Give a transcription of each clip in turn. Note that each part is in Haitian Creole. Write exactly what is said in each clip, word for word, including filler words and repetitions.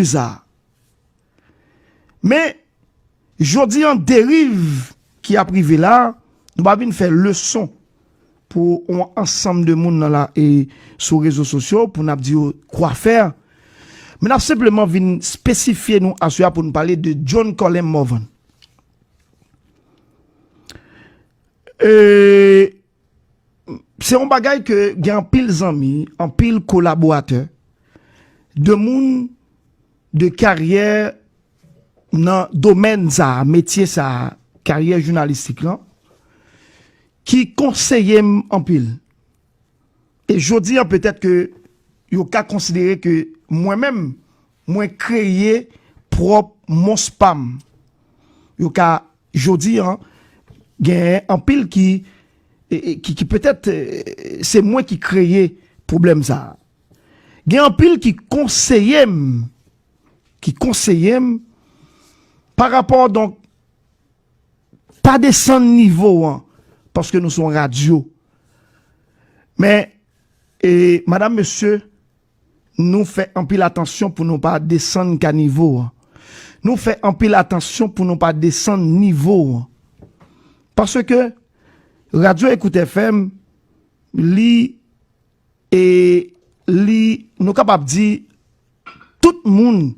sa. Men, jodi an, deriv ki ap rive la, nou pa vin fè leson pou yon ansanm de moun nan la e sou rezo sosyo pou n ap di yo kwa fè. Men n ap senpleman vin espesifye nou aswè a pou n pale de John Colem Morvan. E, se yon bagay ke gen anpil zanmi, anpil kolaboratè, de moun de karyè nan domèn sa a, metye sa a, karyè jounalistik lan, ki konseye m anpil. E jodi an, petèt ke yo ka konsidere ke mwen menm, mwen kreye pwòp mons pa m. Yo ka, jodi an, gen anpil ki, e, e, ki, ki petèt, e, se mwen ki kreye pwoblèm sa a. Gen anpil ki konseye m, ki konseye m, pa rapò, donk, pa desann nivo an, paske nou se yon radyo. Men, e, madanm, mesye, nou fè anpil atansyon pou nou pa desann kanivo an. Nou fè anpil atansyon pou nou pa desann nivo an. Paske Radyo Ecoute F M, li, e, li, nou kapab di, tout moun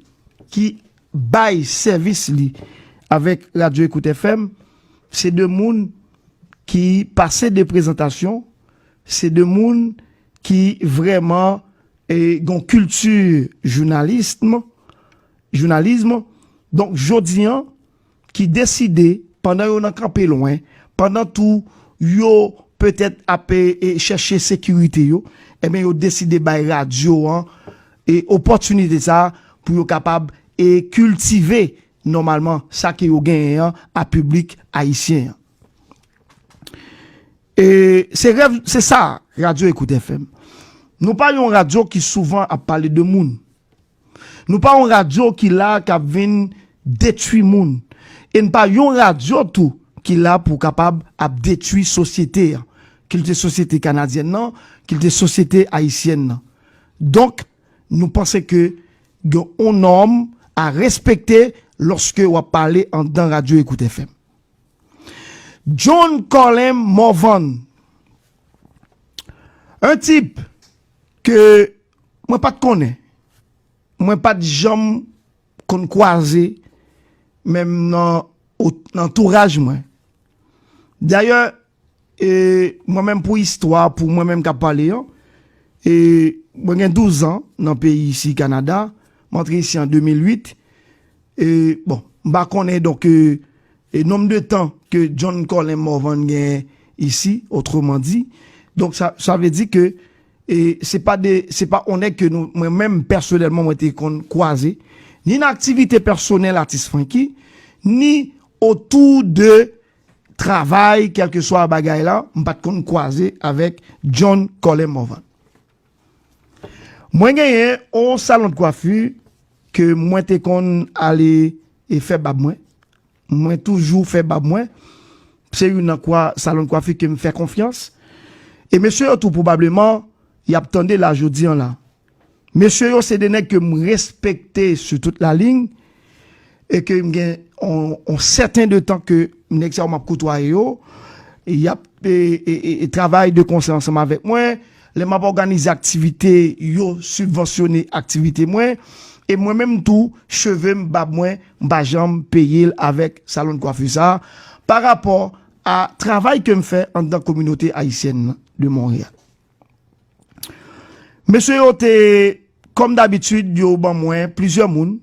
ki bay sèvis li avèk Radyo Ecoute F M, se de moun ki pase de prezantasyon, se de moun ki vrèman, e, gen yon kilti jounalism, jounalism. Donk, jodi an, ki deside, pandan yo nan kanpe lwen, pandan tou yo petèt ap, e, e, chèche sekirite yo, ebyen, yo deside bay radyo an, e, opòtinite sa a pou yo kapab, e, kiltive nòmalman sa ke yo genyen an a piblik ayisyen an. E se rèv, se sa, Radyo Ecoute F M. Nou pa yon radyo ki souvan ap pale de moun. Nou pa yon radyo ki la k ap vin detwi moun. E n pa yon radyo tou ki la pou kapab ap detwi sosyete an. Ki l te sosyete kanadyèn nan, ki l te sosyete ayisyèn nan. Donk, nou panse ke gen yon nòm a respekte lòske w ap pale anndan Radyo Ecoute F M. John Colem Morvan, yon tip ke mwen pa t konnen, mwen pa t janm konn kwaze, menm nan o-, nan antouraj mwen. Dayè, e, mwen menm pou istwa, pou mwen menm k ap pale an, e, mwen gen douz an nan peyi isi, Kanada, mwen antre isi an de mil uit, e, bon, m pa konnen, donk, e, e nonb de tan ke John Colem Morvan gen isi, otreman di. Donk, sa, sa vle di ke, e, se pa de, se pa yon nèg ke nou, mwen menm, pèsonèlman, mwen te konn kwaze, ni nan aktivite pèsonèl atis Francky, ni otou de travay, kèlkeswa bagay la, m pa t konn kwaze avèk John Colem Morvan. Mwen genyen yon salon de kwafi ke mwen te konn ale e fè bab mwen. Mwen toujou fè bab mwen. Se youn nan kwa, salon de kwafi ke m fè konfyans. E mesye yo tou pwobableman, y ap tande la jodi an la. Mesye yo se de nèg ke m respekte sou tout la liy e ke m gen on, on sèten de tan ke nèg sa yo m ap koutwaye yo, y ap, e, e, e, e travay de konsè ansanm avèk mwen. Lè m ap òganize aktivite, yo sibvansyone aktivite mwen. E mwen menm tou, cheve m, bab mwen, m pa janm peye l avèk salon de kwafi sa a, pa rapò a travay ke m fè anndan kominote ayisyèn nan de Monreyal. Mesye yo te, kòm dabitid, yo ban mwen plizyè moun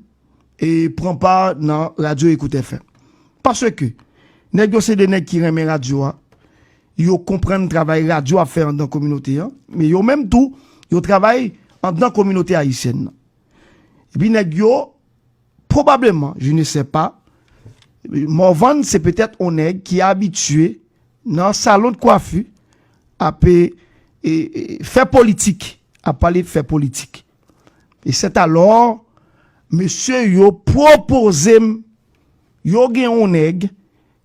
e pran pa nan Radyo Ecoute F M. Paske nèg yo se de nèg ki renmen radyo a, yo konprann travay radyo ap fè anndan kominote an, men yo menm tou, yo travay anndan kominote ayisyèn nan. Epi nèg yo, pwobableman, je ne sais pas, Morvan se petèt on nèg ki abitye nan salon de kwafi ap, e, e, e, fè politik, ap pale de fè politik. E sètalò, mesye yo pwopoze m, yo gen on nèg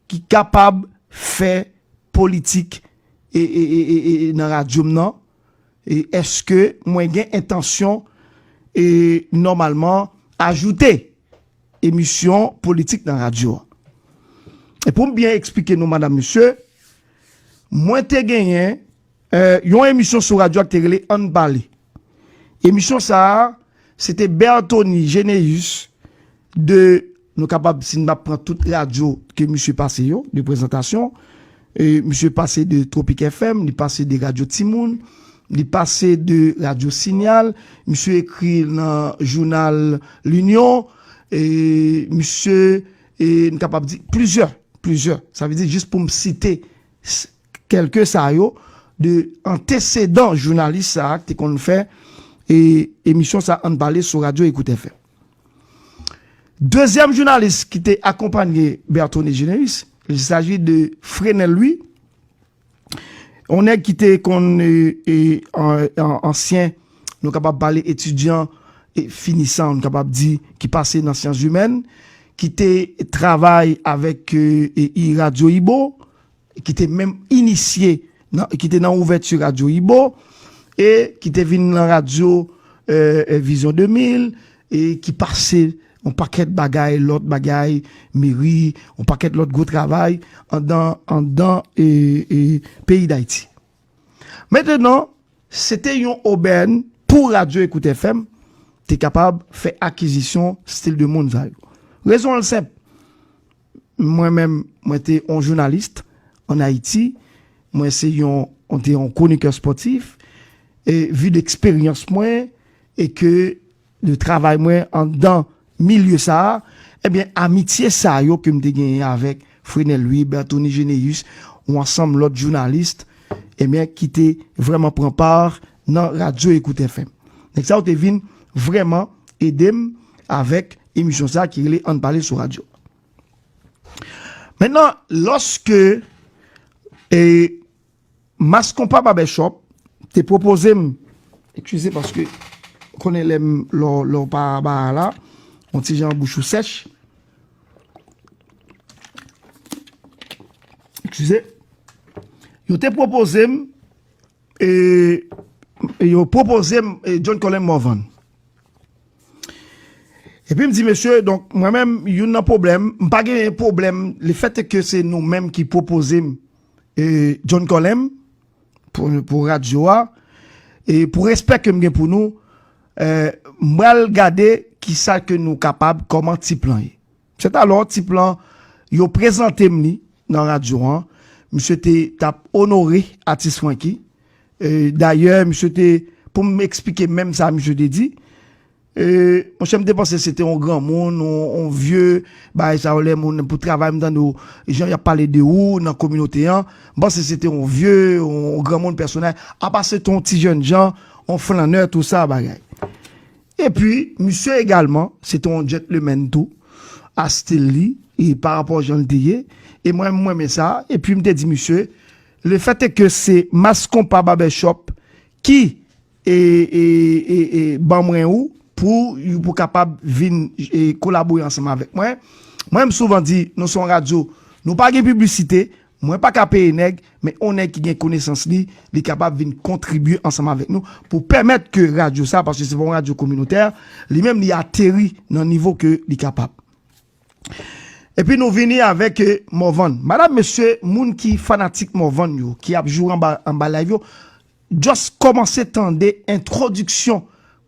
ki kapab fè politik e, e, e, e, e, nan radyo m nan. E èske mwen gen entansyon, e, nòmalman, ajoute emisyon politik nan radyo a. E pou m byen eksplike nou, madanm, mesye, mwen te genyen, eh, yon emisyon sou radyo a ki te rele Ann Pale. Emisyon sa a, se te Berthony Généus de, nou kapab, si n ap pran tout radyo ke misye pase yo, de prezantasyon, e misye pase de Tropic F M, li pase de Radyo Timoun, li pase de Radyo Sinyal, misye ekri nan jounal Linyon, e misye, e n kapab di, plizyè, plizyè. Sa vle di, jis pou m site s- kèlke sa yo, de antesedan jounalis sa a ki te konn fè e emisyon sa Ann Pale sou Radyo Ecoute F M. Dezyèm jounalis ki te akonpanye Berthony Généus, il s'agit de Frenel Louis, yon nèg ki te konn, e, e, an- an- ansyen, nou kapab pale etidyan e finisan, nou kapab di, ki pase nan syans imèn, ki te travay avèk, e, e, i- Radyo Ibo, ki te menm inisye, nan- ki te nan ouvèti Radyo Ibo, e ki te vin nan radyo, e, e, Vizyon de mil, e ki pase yon pakèt bagay, lòt bagay, meri, yon pakèt lòt gwo travay andan, andan, e, e, peyi Dayiti. Mentenan, se te yon obèn pou Radyo Ecoute F M te kapab fè akizisyon stil de moun sa yo. Rezon an senp. Mwen menm, mwen te yon jounalis ann Ayiti. Mwen se yon, mwen te yon kronikè spòtif. E vi de eksperyans mwen e ke de travay mwen andan milye sa a, ebyen, amitye sa yo ke m te genyen avèk Frenel Louis, Berthony Généus, yon ansanm lòt jounalis, ebyen, ki te vrèman pran pa nan Radyo Ecoute F M. Nèg sa yo te vin vrèman ede m avèk emisyon sa a ki rele Ann Pale sou Radyo. Mentnan, lòske, e, Mas Konpa Barbershop te pwopoze m, eskize, paske konnen lè m, lè w- lè w pa ba a la, yon ti jan bouch ou sèch. Eskize. Yo te pwopoze m, e, yo pwopoze m, e, John Colem Morvan. Epi m di, mesye, donk, mwen menm, youn nan pwoblèm, m pa genyen pwoblèm, le fait que se nou menm ki pwopoze m, e, John Colem pou, pou radyo a, e pou respè ke m gen pou nou, e, m pral gade kisa ke nou kapab, kòman ti plan ye. Sètalò, ti plan, yo prezante m li nan radyo an. Misye te t ap onore atis Francky. E, dayè, misye te, pou m eksplike menm sa misye te di, e, monchè, m te panse se te yon granmoun, yon, yon vye, bagay sa yo, lè moun pou travay, m tande w, jan y ap pale de ou nan kominote an, m panse se te yon vye, yon granmoun pèsonèl, apa se te yon ti jènjan, yon flannè, tou sa, bagay. Epi, misye egalman, se te yon gentleman tou, a stil li, e pa rapò jan l te ye, e mwen, mwen renmen sa, epi m te di misye, le fait que se Mas Konpa Barbershop ki, e, e, e, e, ban mwen ou, pou, pou kapab vin, e, kolabore ansanm avèk mwen. Mwen, m souvan di, nou se yon radyo, nou pa gen piblisite, mwen pa ka peye nèg, men yon nèg ki gen konesans li, li kapab vin kontribye ansanm avèk nou pou pèmèt ke radyo sa, paske se pa yon radyo kominotè, li menm li ateri nan nivo ke li kapab. Epi nou vini avèk, e, Morvan. Madanm, mesye, moun ki fanatik Morvan yo, ki ap joure anba, anba live yo, just kòmanse tande entwodiksyon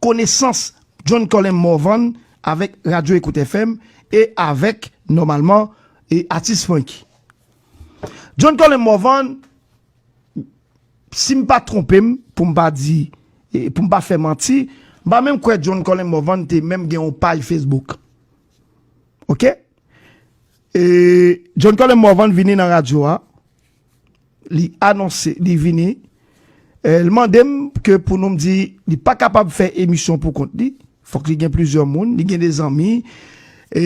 konesans John Colem Morvan avèk Radyo Ecoute F M e avèk, nòmalman, e atis Francky. John Colem Morvan, si m pa twonpe m, pou m pa di, e pou m pa fè manti, m pa menm kwè John Colem Morvan te menm gen yon paj Facebook. Oke? E John Colem Morvan vini nan radyo a, li anonse, li vini, e, li mande m ke pou nou m di, li pa kapab fè emisyon pou kont li, fòk li gen plizyè moun, li gen de zanmi, e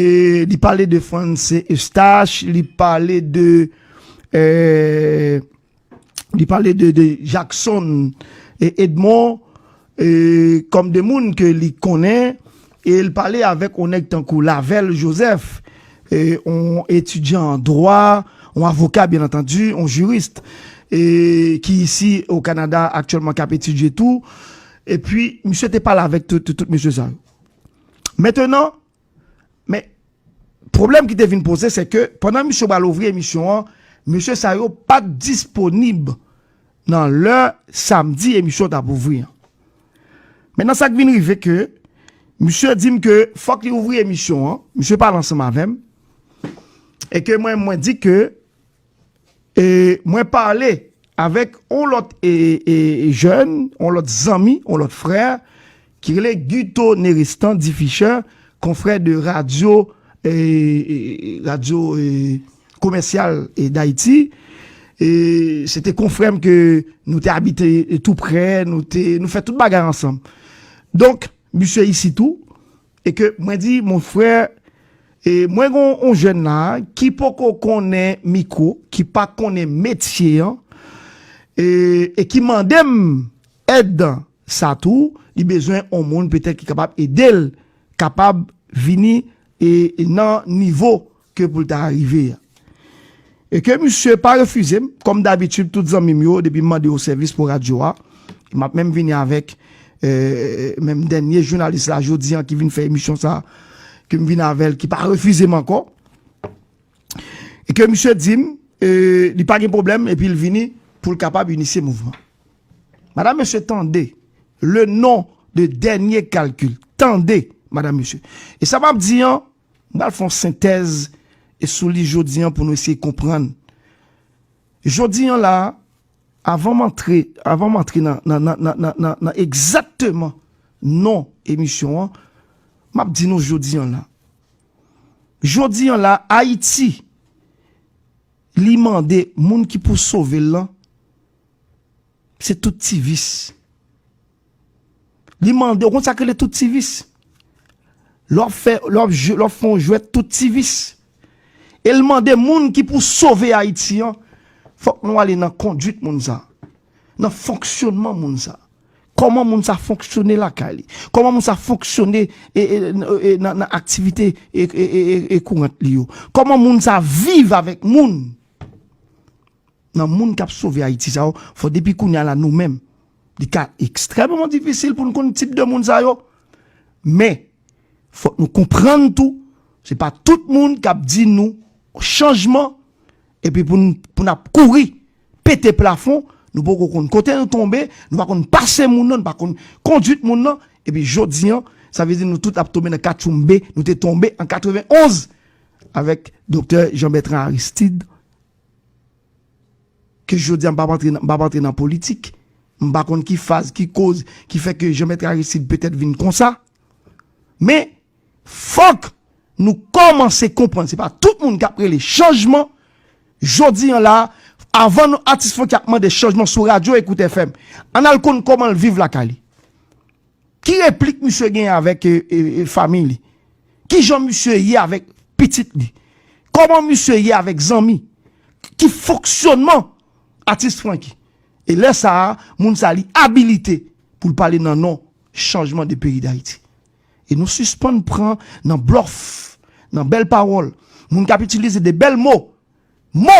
li pale de Frantz Eustache, li pale de, e, li pale de, de Jackson e Edmond, e, kòm de moun ke li konnen, e l pale avèk yon nèg tankou Lavelle Joseph, e, yon etidyan an dwa, yon avoka, byen antandi, yon jiris, e, ki isi o Kanada aktyèlman, k ap etidye tou. Epi, misye te pale avèk tout, tout, tout mesye sa yo. Mentenan, men, pwoblèm ki te vin poze, se ke pandan misye pral ouvri emisyon an, mesye sa yo pa t disponib nan lè samdi emisyon t ap ouvri an. Mentenan, sa k vin rive ke misye di m ke fòk li ouvri emisyon an, misye pale ansanm avè m, e ke mwen, mwen di ke e mwen pale avèk yon lòt e, e, e jèn, yon lòt zanmi, yon lòt frè, ki rele Guto Nerestan Dificher, konfrè de radyo, e, e, radyo e, komèsyal e, Dayiti. E, se te konfrè m ke nou te abite e, tou prè, nou te, nou fè tout bagay ansanm. Donk, misye isi tou, e ke mwen di, mon frè, e mwen gen yon jèn la ki poko konnen mikwo, ki pa konnen metye an, e, e ki mande m èd sa tou, li bezwen yon moun petèt ki kapab ede l, kapab vini e, e nan nivo ke pou l ta rive a. E ke misye pa refize m, kòm dabitid, tout zanmi m yo, depi m mande yo sèvis pou radyo a, m ap menm vini avèk, e, menm dènye jounalis la, jodi an, ki vin fè emisyon sa, ke m vin avè l, ki pa refize m ankò. E ke misye di m, e, li pa gen pwoblèm, epi l vini pou l kapab inisye mouvman. Madam, mesye, tande, le nom de dènye kalkil. Tande, madam, mesye. E sa m ap di an, m pral fè yon sentèz e sou li jodi an pou nou eseye konprann. Jodi an la, avan m antre, avan m antre nan, nan, nan, nan, nan, nan, nan egzakteman non emisyon an, m ap di nou jodi an la. Jodi an la, Ayiti, li mande moun ki pou sove l lan, se tout ti vis. Li mande, ou konn sa k rele tout ti vis? Lè w ap fè, lè w ap jwe, lè w ap fè yon jwèt tout ti vis. E l mande moun ki pou sove Ayiti an, fòk nou ale nan kondwit moun sa, nan fonksyonman moun sa. Kòman moun sa fonksyone lakay li? Kòman moun sa fonksyone e, e, e, nan, nan aktivite e, e, e, e, e kourant li yo? Kòman moun sa viv avèk moun? Nan moun k ap sove Ayiti sa yo, fò depi kounye a la nou menm. Li ka ekstrèmman difisil pou n konn tip de moun sa yo. Men, fòk nou konprann tou, se pa tout moun k ap di nou chanjman, epi pou n, pou n ap kouri, pete plafon, nou poko konn kote nou tonbe, nou pa konn pase moun nan, nou pa konn kondwit moun nan, epi jodi an, sa vle di nou tout ap tonbe nan katchoumbe, nou te tonbe an katrevenonz avèk Doktè Jean Bertrand Aristide, ke jodi a m p ap antre nan, m p ap antre nan politik. M pa konn ki faz, ki koz ki fè ke Jean Bertrand Aristide petèt vin konsa. Men, fòk nou kòmanse konprann, se pa tout moun k ap rele chanjman. Jodi an la, avan nou, Atis Francky ap mande chanjman sou radyo Ecoute F M, ann al konn kòman l viv lakay li. Ki replik misye genyen avèk e, e, e, fanmi li? Kijan misye ye avèk pitit li? Kòman misye ye avèk zanmi? Ki fonksyonman Atis Francky? E lè sa a, moun sa a li abilite pou l pale nan non chanjman de peyi Dayiti. E nou sispann pran nan blòf, nan bèl pawòl. Moun k ap itilize de bèl mo, mo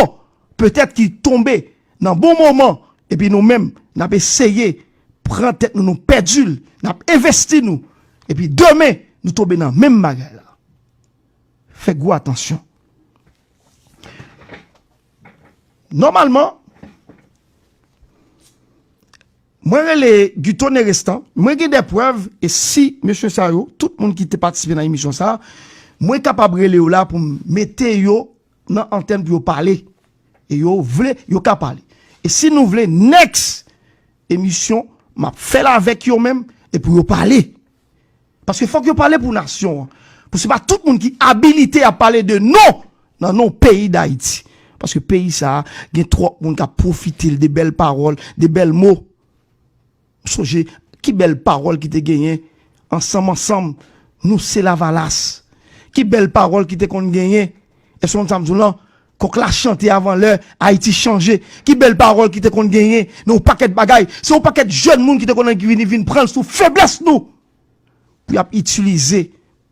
petèt ki tonbe nan bon moman, epi nou menm, n ap eseye pran tèt nou, nou pèdi l, n ap envesti nou, epi demen, nou tonbe nan menm bagay la. Fè gwo atansyon. Nòmalman, mwen rele Guto Nerestan, mwen gen de prèv, e si mesye sa yo, tout moun ki te patisipe nan emisyon sa, mwen kapab rele yo la pou m mete yo nan antèn pou yo pale. E yo vle, yo ka pale. E si nou vle, next emisyon, m ap fè l avèk yo menm, e pou yo pale. Paske fòk yo pale pou nasyon an. Pou se pa tout moun ki abilite a pale de non nan non peyi Dayiti. Paske peyi sa a gen twòp moun k ap pwofite l de bèl pawòl, de bèl mo. M sonje ki bèl pawòl ki te genyen ansanm ansanm, nou se Lavalas. Ki bèl pawòl ki te konn genyen. Èske w konn sa m di w lan? Kòk la chante avan lè, Ayiti chanje. Ki bèl pawòl ki te konn genyen nan yon pakèt bagay. Se yon pakèt jèn moun ki te konn vini, vin pran l sou feblès nou. Pou y ap itilize,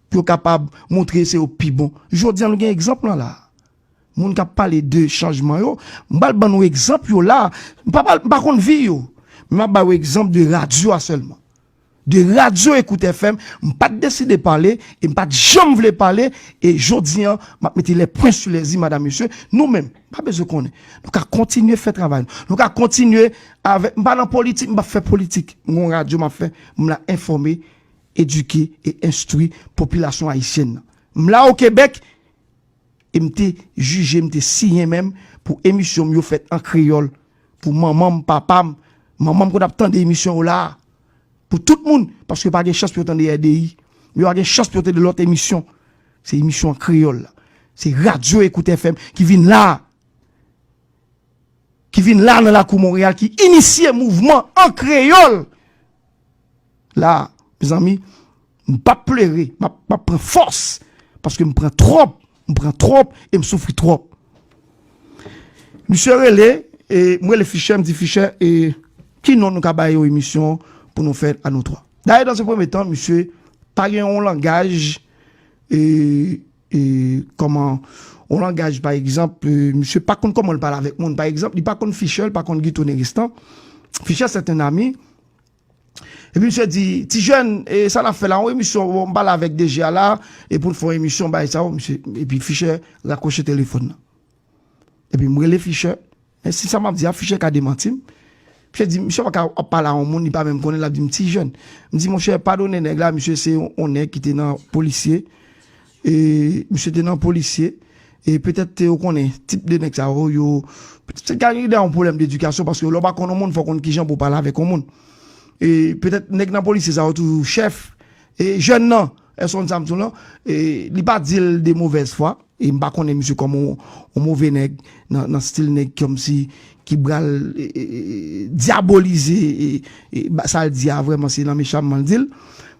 pou yo kapab montre se yo pi bon. Jodi a, nou gen egzanp lan la. Moun k ap pale de chanjman yo, m pral ban nou egzanp yo la. M pa, m pa konn vi yo. Men m ap ba yo egzanp de radyo a sèlman. de Radyo Ecoute F M, m pa t deside pale, e m pa t janm vle pale, e jodi an, m ap mete les points sur les i, madam, mesye, nou menm, pa bezwen konnen. Nou ka kontinye fè travay nou. Nou ka kontinye avèk, m pa nan politik, m p ap fè politik. M gon radyo m ap fè, m la enfòme, edike e enstwi popilasyon ayisyèn nan. M la o Kebèk, e m te jije, m te siyen menm pou emisyon m yo fèt an kreyòl, pou manman m, papa m, manman m konn ap tande emisyon yo la a, pou tout moun, paske yo pa gen chans pou yo tande R D I, yo pa gen chans pou yo tande lòt emisyon. Se emisyon an kreyòl la. Se Radyo Ecoute F M ki vin la a, ki vin la nan lakou Monreyal, ki inisye mouvman an kreyòl. La, mezanmi, m p ap plere, m ap, m ap pran fòs, paske m pran twòp, m pran twòp, e m soufri twòp. Misye rele, e m rele Fichè, m di Fichè, e ki non nou ka bay yon emisyon pou nou fè a nou twa. Dayè, dans un premier temps, misye pa gen yon langaj, e, e, kòman, yon langaj, pa egzanp, e, misye pa konn kòman l pale avèk moun. Pa egzanp, li pa konn Fichè, li pa konn Guito Nerestan. Fichè, c'est un ami. Epi misye di, "Ti jèn, e sa n ap fè la, yon emisyon, bon, m pale avèk D G a la, e pou n fè yon emisyon, bagay sa yo, misye." Epi Fichè rakwoche telefòn nan. Epi m rele Fichè. Men si sa m ap di a, Fichè ka demanti m. Fichè di, "Misye pa ka ap pale a yon moun, li pa menm konnen, l ap di m ti jèn." M di, "Monchè, padone nèg la, misye se yon, yon nèg ki te nan polisye." E misye te nan polisye. E petèt, e, ou konnen, tip de nèg sa yo, yo, petèt se gen yon pwoblèm dedikasyon, paske lè w pa konn yon moun, fò w konn kijan pou w pale avèk yon moun. E petèt, nèg nan polisye sa yo toujou chèf. E jèn nan, Elson Samson lan, e li pa di l de movèz fwa. E m pa konnen misye kòm yon, yon move nèg, nan, nan stil nèg kòmsi ki pral, e, e, e, dyabolize, e, e, ba, sa l di a vrèman se nan mechanman l di l.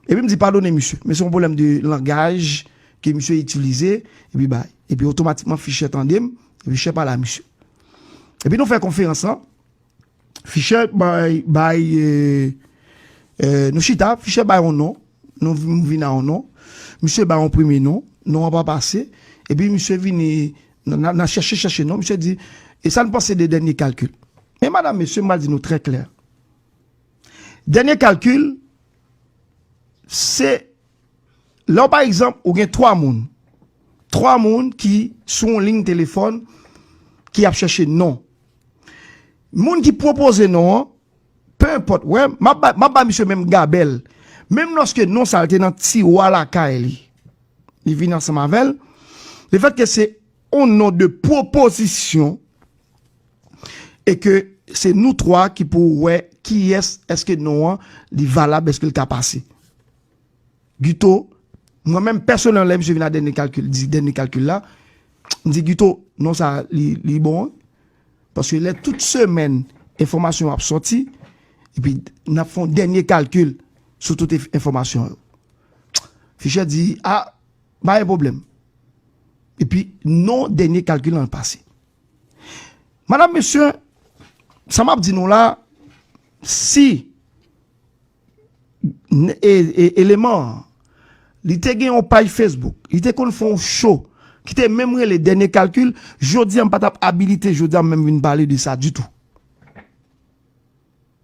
Epi m di padone misye, men se yon pwoblèm de langaj ke misye itilize, epi bay. Epi otomatikman Fichè tande m, epi Fichè pale a misye. Epi nou fè konferans lan, Fichè bay, bay, e, e, nou chita, Fichè bay yon non, nou vin, vin a yon non. Misye bay yon premye non, non an pa pase. Epi misye vini, n a, n a chèche, chèche non, misye di, "E sa n panse de dènye kalkil?" Men madam, mesye, m pral di nou trè klè. Dènye kalkil, se lè w, pa egzanp, ou gen twa moun. Twa moun ki sou yon liy telefòn ki ap chèche non. Moun ki pwopoze non an, pe enpòt, wè, m ap ba, m ap ba misye menm gabèl. Menm lòske non sa a te nan tiwa lakay li, li vin ansanm avè l. Lefètke se yon non de pwopozisyon, e ke se nou twa ki pou wè kiyès, èske non an li valab, èske l ka pase. Guito, mwen menm pèsonèl, lè misye vin a dènye kalkil, di dènye kalkil la, m di, "Guito, non sa li, li bon, wi." Paske lè tout semèn enfòmasyon ap sòti, epi n ap fè yon dènye kalkil sou tout enf-, enfòmasyon yo. Fichè di, "A, pa gen pwoblèm." Epi non dènye kalkil lan pase. Madam, mesye, sa m ap di nou la, si n-, e, e, eleman an, li te gen yon paj Facebook, li te konn fè yon show, ki te menm rele Dènye Kalkil, jodi a m pa t ap abilite, jodi a m menm vin pale de sa ditou.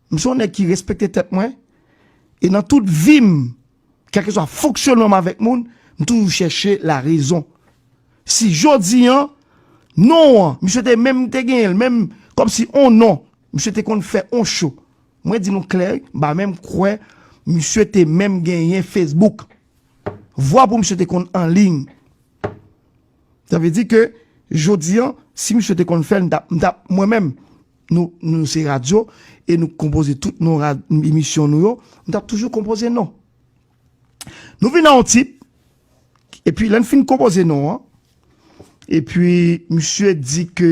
M se yon nèg ki respekte tèt mwen, e nan tout vi m, kèlkeswa fonksyonman m avèk moun, m toujou chèche larezon. Si jodi an, non an, misye te menm te genyen l, menm kòmsi on non, misye te konn fè on show. Mwen di nou klè, m pa menm kwè misye te menm genyen Facebook. Vwa pou misye te konn an liy. Sa vle di ke jodi an, si misye te konn fè l, m t ap, m t ap, mwen menm, nou, nou se radyo, e nou konpoze tout non rad-, emisyon nou yo, m t ap toujou konpoze non. Nou vin a yon tip, epi lè n fin konpoze non an, epi misye di ke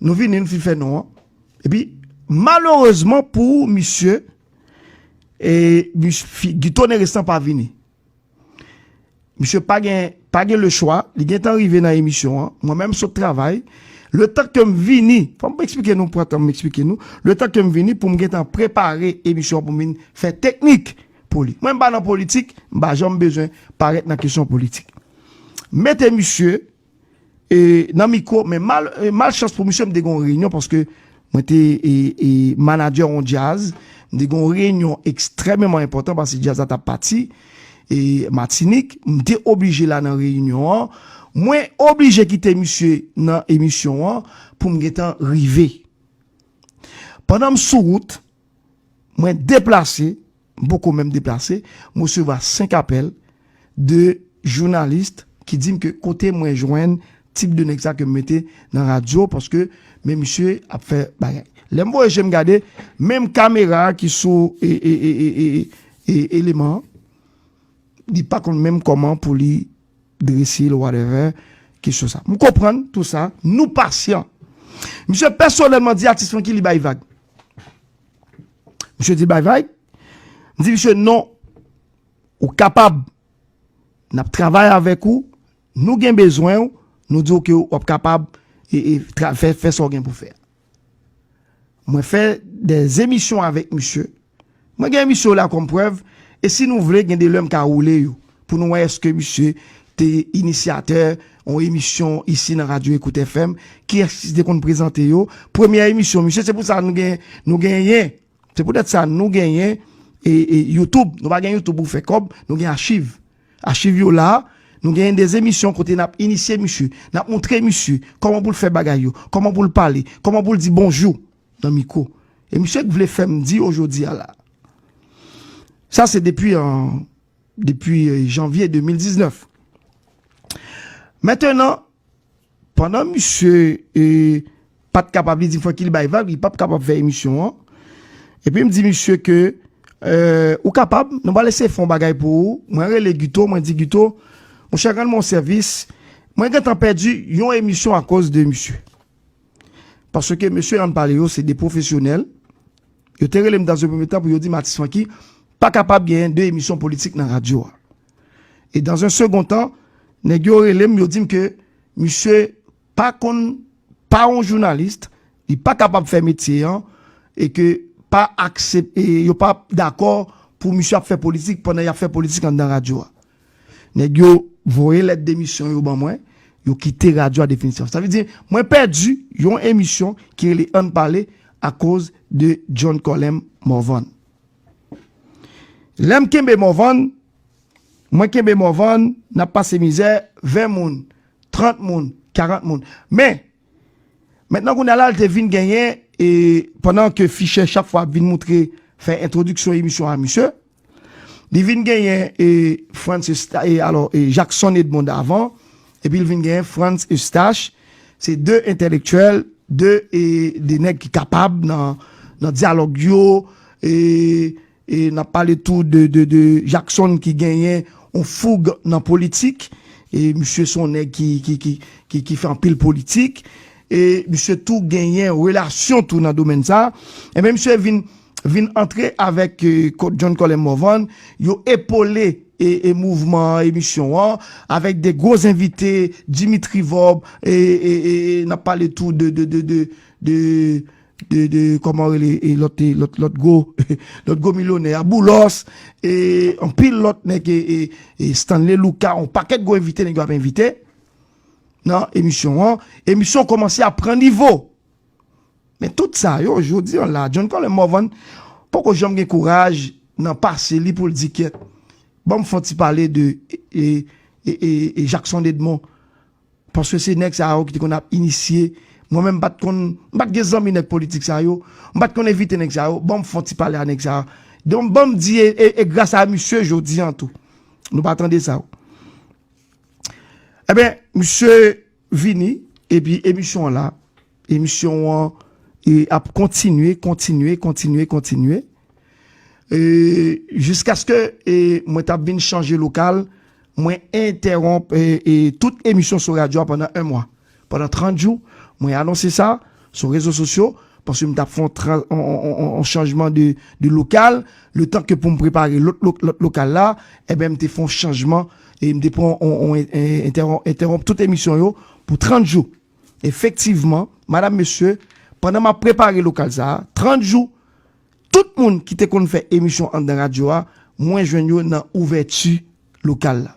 nou vini, nou fin fè non an. Epi, malerezman pou misye, e, mis-, fi-, Guito Nerestan pa vini. Misye pa gen, pa gen lechwa, li gentan rive nan emisyon an. Mwen menm sot travay. Letan ke m vini, fò m eksplike nou, pran tan m eksplike nou. Letan ke m vini pou m gentan prepare emisyon an pou m vin fè teknik pou li. Mwen m pa nan politik, m pa janm bezwen parèt nan kesyon politik. Mete misye, e, nan mikwo, men mal, e, malchans pou misye, m te gen yon reyinyon paske Mwen te e, e, manadjè yon djaz. M te gen yon reyinyon ekstrèmeman enpòtan paske djaz la t ap pati e, Matinik. M te oblije la nan reyinyon an. Mwen oblije kite misye nan emisyon an pou m gentan rive. Pandan m sou wout, mwen deplase, m poko menm deplase, m resevwa senk apèl de jounalis ki di m ke kote mwen jwenn tip de nèg sa ke m mete nan radyo, paske men misye ap fè bagay. Lè m voye je m gade, menm kamera ki sou e, e, e, e, e, e, eleman an, li pa konn menm kòman pou li drese l, whatever, kesyon sa. M konprann tou sa, nou pasyan. Misye pèsonèlman di atis Francky li bay vag. Misye di l bay vag. M di misye non, ou kapab, n ap travay avèk ou, nou gen bezwen w, nou di w ke w ap kapab e, e, tra- fè, fè sa w gen pou fè. Mwen fè de emisyon avèk misye. Mwen gen emisyon la kòm prèv, e si nou vle, gen de lè m ka woule yo, pou nou wè èske misye te inisyatè yon emisyon isi nan Radyo Ecoute F M, kiyès ki te konn prezante yo. Premyè emisyon misye, se pou sa nou gen, nou genyen, se poutèt sa nou genyen e, e YouTube. Nou pa gen YouTube pou fè kòb, nou gen achiv. Achiv yo la, nou genyen de emisyon kote n ap inisye misye, n ap montre misye kòman pou l fè bagay yo, kòman pou l pale, kòman pou l di bonjou nan mikwo. E misye k vle fè m di yo jodi a la. Sa se depi an, depi e, janvye de mil diznèf. Mentenan, pandan misye e, pa t kapab, li di m fòk li bay vag, li p ap kapab fè emisyon an. Epi m di misye ke e, ou kapab, nou pral eseye fè yon bagay pou ou. Mwen rele Guito, mwen di Guito, monchè, rann mwen yon sèvis. Mwen gentan pèdi yon emisyon akoz de misye. Paske mesye Ann Pale yo se de pwofesyonèl. Yo te rele m dans un premier temps pou yo di m atis Francky pa kapab genyen de emisyon politik nan radyo a. E dans un second temps, nèg yo rele m, yo di m ke misye pa konn, pa yon jounalis, li pa kapab fè metye an, e ke pa aksep, e yo pa dakò pou misye ap fè politik pandan y ap fè politik anndan radyo a. Nèg yo voye lèt demisyon yo ban mwen, yo kite radyo a definitivman. Sa vle di, mwen pèdi yon emisyon ki rele Ann Pale akoz de John Colem Morvan. Lè m kenbe Morvan, mwen kenbe Morvan, n ap pase mizè, ven moun, trant moun, karant moun. Men, mentnan kounye a la, l te vin genyen, e pandan ke Fichè chak fwa ap vin moutre, fè entwodiksyon emisyon a misye, li vin genyen e Frantz Eusta- e alò e Jackson Edmond avan, epi l vin genyen Frantz Eustache. Se de entèlektyèl, de e de nèg ki kapab nan nan dyalòg yo. E e n ap pale tou de de de Jackson ki genyen yon foug nan politik. E misye se yon nèg ki ki ki ki ki fè anpil politik. E misye tou genyen relasyon tou nan domèn sa. Enben misye vin vin antre avèk e, John Colem Morvan, yo epole e, e mouvman emisyon an avèk de gwo envite, Dimitri Vorbe, e, e, e, e n ap pale tou de, de, de, de, de, de, de kòman rele e lòt e lòt lòt gwo lòt gwo milyonè a, Boulos, e anpil lòt nèg e, e, e Stanley Lucas, yon pakèt gwo envite nèg yo ap envite nan emisyon an. Emisyon kòmanse ap pran nivo. Men tout sa yo, jodi an la, John Colem Morvan poko janm gen kouraj nan pase li pou l di kyèt. Ban m fè yon ti pale de e, e, e, e Jackson Edmond. Paske se nèg sa yo ki te konn ap inisye. Mwen menm m pa t konn, m pa t gen zanmi nèg politik sa yo. M pa t konn envite nèg sa yo. Ban m fè yon ti pale a nèg sa yo. Donk ban m di e, e, e gras a misye jodi an tou. Nou pa tande sa yo. Enben, misye vini, epi emisyon an la, emisyon an e, ap kontinye, kontinye, kontinye, kontinye. E, jiskaske e, mwen t ap vin chanje lokal, mwen entèwonp e, e, tout emisyon sou radyo a pandan yon mwa. Pandan trant jou, mwen anonse sa sou rezo sosyo, paske m t ap fè yon tra- yon- yon- yon- yon chanjman de, de lokal, letan ke pou m prepare lòt lo- lòt lokal la, enben, m te fè yon chanjman e m te pran yon- yon- en- entèwon- entèwonp tout emisyon yo pou trant jou. Efektivman, madanm, mesye, pandan m ap prepare lokal sa a, trant jou, tout moun ki te konn fè emisyon anndan radyo a, mwen jwenn yo nan ouvèti lokal la.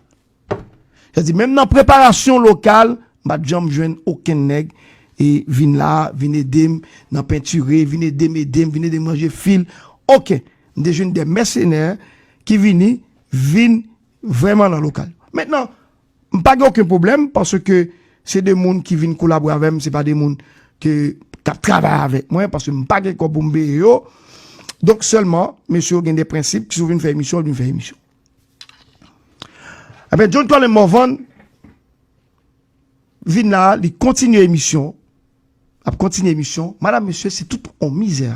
Sa di, menm nan preparasyon lokal, m pa t janm jwenn okenn nèg e vin la, vin ede m nan pentire, vin ede m, ede m, vin ede m ranje fil. Oke, m te jwenn de mèsenè ki vini, vin vrèman nan lokal. Mentnan, m pa gen okenn pwoblèm, paske se de moun ki vin kolabore avè m, se pa de moun ke, k ap travay avèk mwen, paske m pa gen kòb pou m peye yo. Donk, sèlman, mesye yo gen de prensip, ki si w vin fè emisyon, w vin fè emisyon. Ebyen, John Colin Morvan vin la, li kontinye emisyon, ap kontinye emisyon. Madam, mesye, se tout on mizè.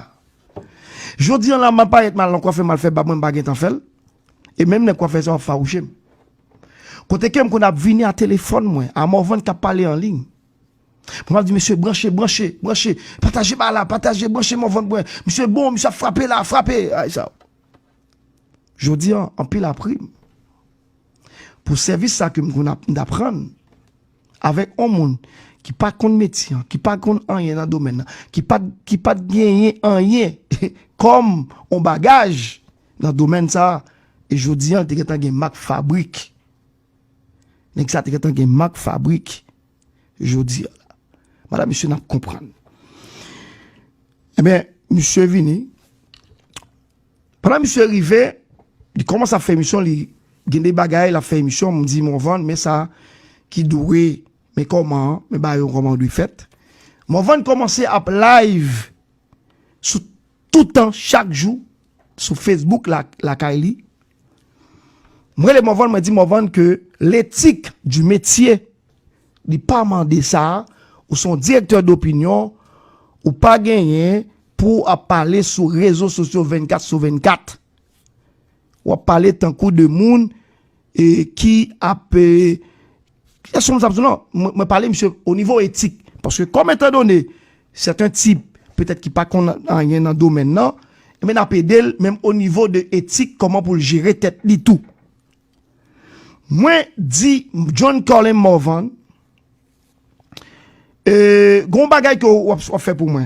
Jodi an la, m ap parèt, m al nan kwafè, m al fè bab mwen, m pa gentan fè l. E menm nèg kwafè sa w ap fawouche m. Kote ke m konn ap vini a telefòn mwen, a Morvan k ap pale an liy. Mwen ap di, "Mesye, branche, branche, branche, pataje ba la, pataje, branche Morvan mwen. Misye bon, misye ap frape la, frape." Ay, sa. Jodi an, anpil ap ri m. Pou sèvis sa ke m konn ap, m t ap rann avèk on moun ki pa konn metye an, ki pa konn anyen nan domèn nan, ki pa t, ki pa t genyen anyen kòm on bagaj nan domèn sa a, e jodi an, te gentan gen mak fabrik. Nèg sa te gentan gen mak fabrik jodi a la. Madam, mesye, n ap konprann. Ebyen, misye vini. Pandan misye rive, li kòmanse ap fè emisyon, li gen de bagay, l ap fè emisyon, m di, "Morvan, men sa ki dwe, men kòman, men bagay yo kòman yo dwe fèt." Morvan kòmanse ap live sou toutan, chak jou, sou Facebook la, lakay li. Mwen rele Morvan, mwen di Morvan ke l'éthique du métier, li pa mande sa, ou se yon direktè dopinyon, ou pa genyen pou w ap pale sou rezo sosyo vennkat sou vennkat. W ap pale tankou de moun, e, ki ap, e, èske m sa di w non? Mwen, mwen pale misye o nivo etik. Paske kòm etandone, sèten tip, petèt ki pa konn anyen nan domèn nan, ebyen, n ap ede l, menm o nivo de etik, kòman pou l jere tèt li tou. Mwen di John Colin Morvan, e, gon bagay ke w ap, w ap fè pou mwen.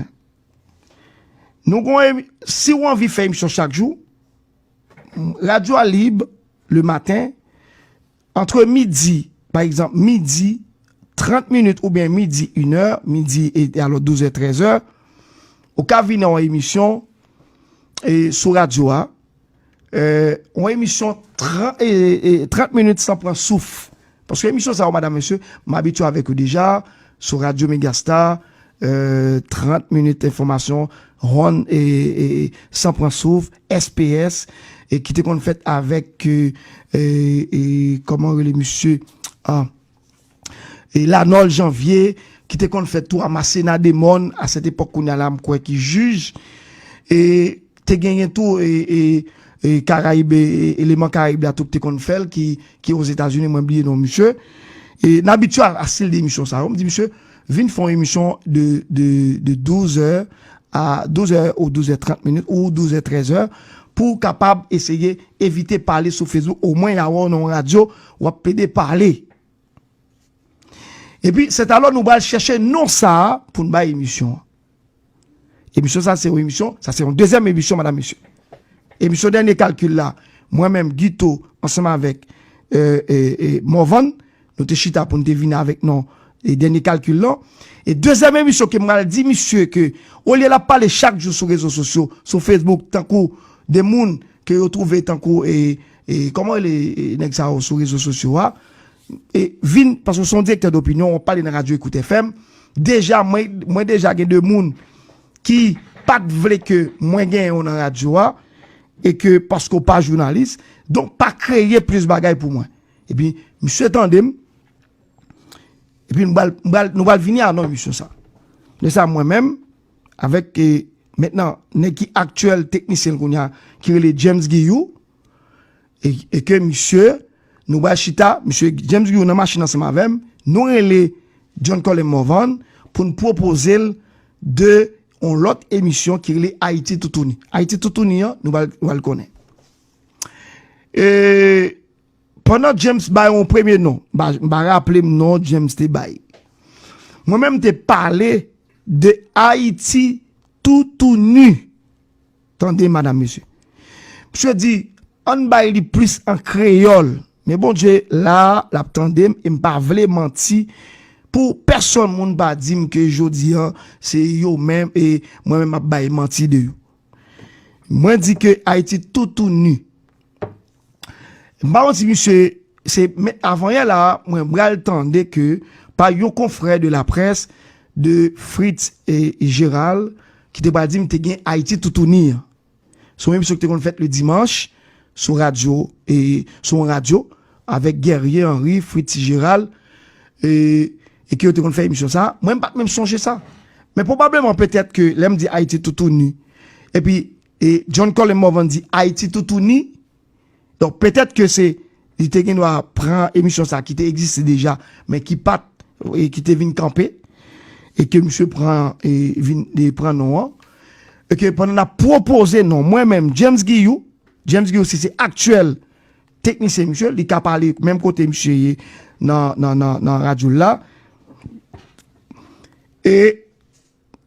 Nou gon emi-, si w anvi fè emisyon chak jou, radyo a lib le maten, antre midi, pa egzanp, midi, trant minit oubyen midi, inè, midi e, e alò douzè, trèzè, ou ka vin nan yon emisyon, e, sou radyo a, e, yon emisyon tran-, e, e, trant minit san pran souf. Paske emisyon sa yo, madam, mesye, m abitye avèk yo deja, sou Radyo Megastar, e, trant minit enfòmasyon, hòn, e, e, san pran souf, S P S, e ki te konn fèt avèk, e, e, e, kòman rele misye? Ah, e Lanòl Janvye, ki te konn fèt tou a Masena Demòn, a sèt epòk kounye a la, m kwè ki jij, e te genyen tou, e, e, e Karayib, e, e, eleman Karayib la tou ki te konn fè l, ki, ki Ozetazini, mwen bliye non misye. E n abitye a, a stil de emisyon sa yo. M di, "Misye, vin fè yon emisyon de, de, de douzè a douzè ou douzè trant minit ou douzè trèzè pou w kapab eseye evite pale sou Facebook. Omwen, y a wè w nan yon radyo, w ap plede pale." Epi, sètalò, nou pral chèche non sa a pou n bay emisyon an. Emisyon sa, se yon emisyon, sa se yon dezyèm emisyon, madam, mesye. Emisyon Dènye Kalkil la, mwen menm, Guito, ansanm avèk, e, e, e, Morvan, nou te chita pou n te vini avèk non, e, Dènye Kalkil lan. E dezyèm emisyon ke m pral di misye ke, olye l ap pale chak jou sou rezo sosyo, sou Facebook, tankou de moun ke yo twouve tankou, e, e, kòman rele, e, nèg sa yo sou rezo sosyo a, e, vin, paske w se yon direktè dopinyon, w ap pale nan radyo Ecoute F M, deja, mwen, mwen deja gen de moun ki pa t vle ke mwen genyen w nan radyo a, e ke paske w pa jounalis, donk pa kreye plis bagay pou mwen. Epi, misye tande m, epi nou pral, nou pral, nou pral vini a non emisyon sa. Lè sa, mwen menm, avèk, e, mentnan, nèg ki aktyèl teknisyen l kounye a, ki rele James Guillou, e, e ke misye, nou pral chita, misye James Guillou nan machin ansanm avè m, nou rele John Colin Morvan pou n pwopoze l de yon lòt emisyon ki rele Ayiti Toutouni. Ayiti Toutouni an, nou pral, nou pral konnen. E, pandan James bay yon premye non, m pa, m pa raple m non James te bay. Mwen menm, m te pale de Ayiti Toutouni. Tande, madam, mesye. Misye di, "Ann bay li plis an kreyòl." Men Bondye la, l ap tande m, e m pa vle manti pou pèsonn moun pa di m ke jodi an, se yo menm e mwen menm m ap bay manti de yo. Mwen di ke Ayiti toutouni. M pa konn si misye, se men avanyè la, mwen pral tande ke pa yon konfrè de la presse de Fritz e Gérald ki te pral di m te gen Ayiti toutouni an. Se yon emisyon ki te konn fèt le dimanch sou radyo, e sou yon radyo avèk Guerrier Henry, Fritz Gérald, e, e ke yo te konn fè emisyon sa. Mwen, m pa t menm sonje sa. Men pwobableman, petèt ke lè m di Ayiti toutouni, epi e John Colem Morvan di Ayiti toutouni, donk, petèt ke se, li te gen dwa pran emisyon sa ki te egziste deja, men ki pa t, e ki te vin kanpe, e ke misye pran, e vin, e pran non an, e ke pandan n ap pwopoze non, mwen menm, James Guillou, James Guillou, si se aktyèl teknisyen misye, li ka pale menm kote misye ye nan, nan, nan, nan radyo l la, e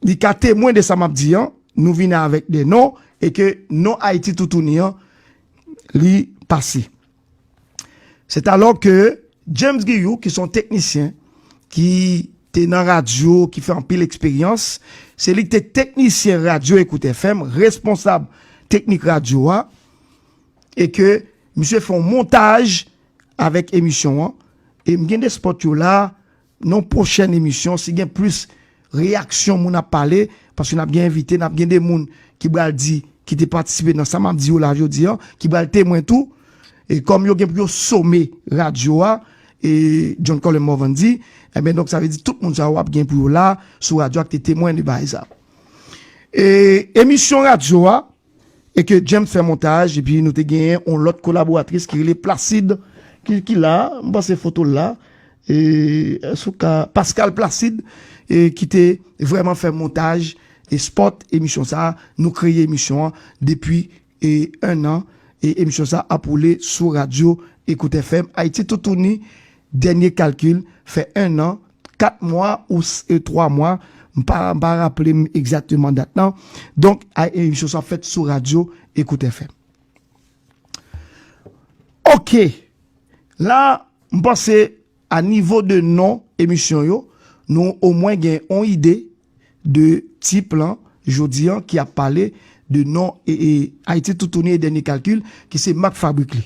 li ka temwen de sa m ap di an, nou vini avèk de non, e ke non Ayiti toutouni an, li pase. C'est alors que James Guillou, ki se yon teknisyen, ki te nan radyo, ki fè anpil eksperyans, se li ki te teknisyen radyo Ecoute F M, responsab teknik radyo a, e ke misye fè yon montaj avèk emisyon an, e m gen de spot yo la, nan pwochèn emisyon, si gen plis reyaksyon moun ap pale, paske n ap gen envite, n ap gen de moun ki pral di, ki te patisipe nan sa m ap di yo la jodi an, ki pral temwen tou. E kòm yo gen pou yo some radyo a, e John Colem Morvan di, ebyen, donk, sa vle di tout moun sa yo ap gen pou yo la sou radyo a ki te temwen de bagay sa. E emisyon radyo a, e ke James fè montaj, epi nou te genyen yon lòt kolaboratris ki rele Placide, ki, ki la, m panse foto l la, e, sou ka, Pascal Placide, e, ki te vrèman fè montaj, e spot emisyon sa, nou kreye emisyon an depi, e, en an, e emisyon sa ap woule sou radyo Ecoute F M, Ayiti toutouni, dènye kalkil, fè en an, kat mwa ou s-, e twa mwa, m pa, m pa raple m egzakteman dat lan. Donk, a, emisyon sa fèt sou radyo Ecoute F M. Oke. La, m panse a nivo de non emisyon yo, nou omwen gen yon ide de tip lan, jodi an, ki ap pale de non e, e Ayiti toutouni e dènye kalkil, ki se mak fabrik li.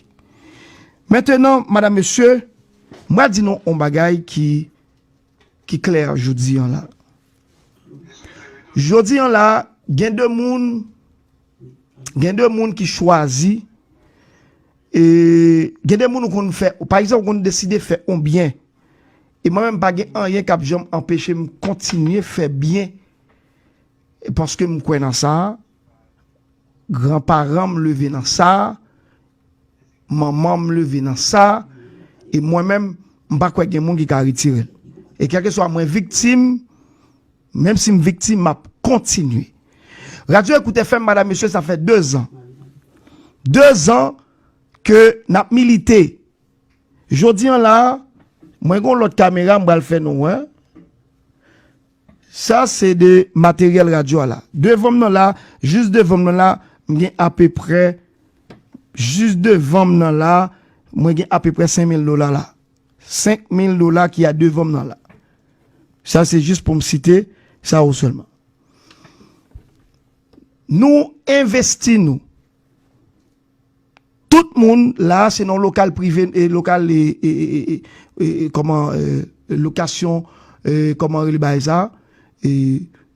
Mentenan, madanm, mesye, m pral di nou yon bagay ki, ki klè jodi an la. Jodi an la, gen de moun, gen de moun ki chwazi, e gen de moun ou konn fè, pa egzanp, ou konn deside fè yon byen. E mwen menm, pa gen anyen k ap janm anpeche m kontinye fè byen, paske m kwè nan sa, granparan m leve nan sa, manman m leve nan sa, e mwen menm, m pa kwè gen moun ki ka retire l. E kèlkeswa mwen viktim, menm si m viktim, m ap kontinye. Radyo Ecoute F M, madanm, mesye, sa fè de zan. De zan ke n ap milite. Jodi an la, mwen gen yon lòt kamera, m pral fè nou wè. Sa se de materyèl radyo a la. Devan m nan la, jis devan m nan la, m gen apeprè, jis devan m nan la, mwen gen apeprè senk mil dola la. Senk mil dola ki a devan m nan la. Sa se jis pou m site sa yo sèlman. Nou envesti nou. Tout moun la, se nan lokal prive, e lokal, e, e, e, e, e, e, kòman, e, lokasyon, e, kòman rele bagay sa, e,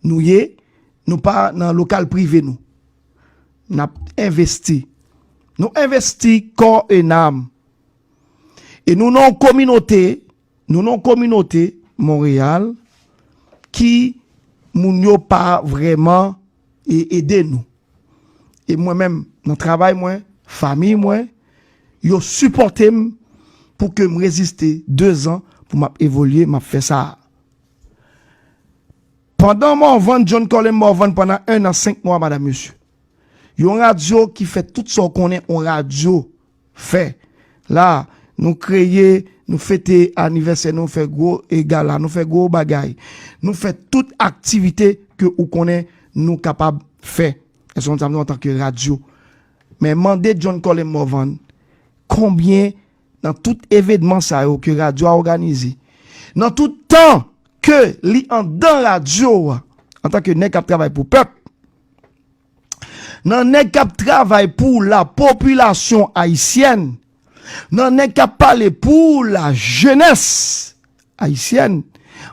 nou ye, nou pa nan lokal prive nou. N ap envesti. Nou envesti kò e nanm. E nou nan yon kominote, nou nan yon kominote, Monreyal, ki moun yo pa vrèman e ede nou. E mwen menm, nan travay mwen, fanmi mwen, yo sipòte m pou ke m reziste de zan pou m ap evolye, m ap fè sa a. Pandan Morvan, John Colem Morvan, pandan en an, senk mwa, madanm, mesye. Yon radyo ki fè tout sa w konnen yon radyo fè. La, nou kreye, nou fete anivèsè, nou fè gwo, e, gala, nou fè gwo bagay. Nou fè tout aktivite ke ou konnen nou kapab fè. Èske w konn sa m di w antanke radyo? Men mande John Colem Morvan, konbyen nan tout evenman sa yo ke radyo a òganize, nan tout tan ke li andan radyo a, antanke nèg k ap travay pou pèp, nan nèg k ap travay pou la popilasyon ayisyèn, nan nèg k ap pale pou la jenès ayisyèn,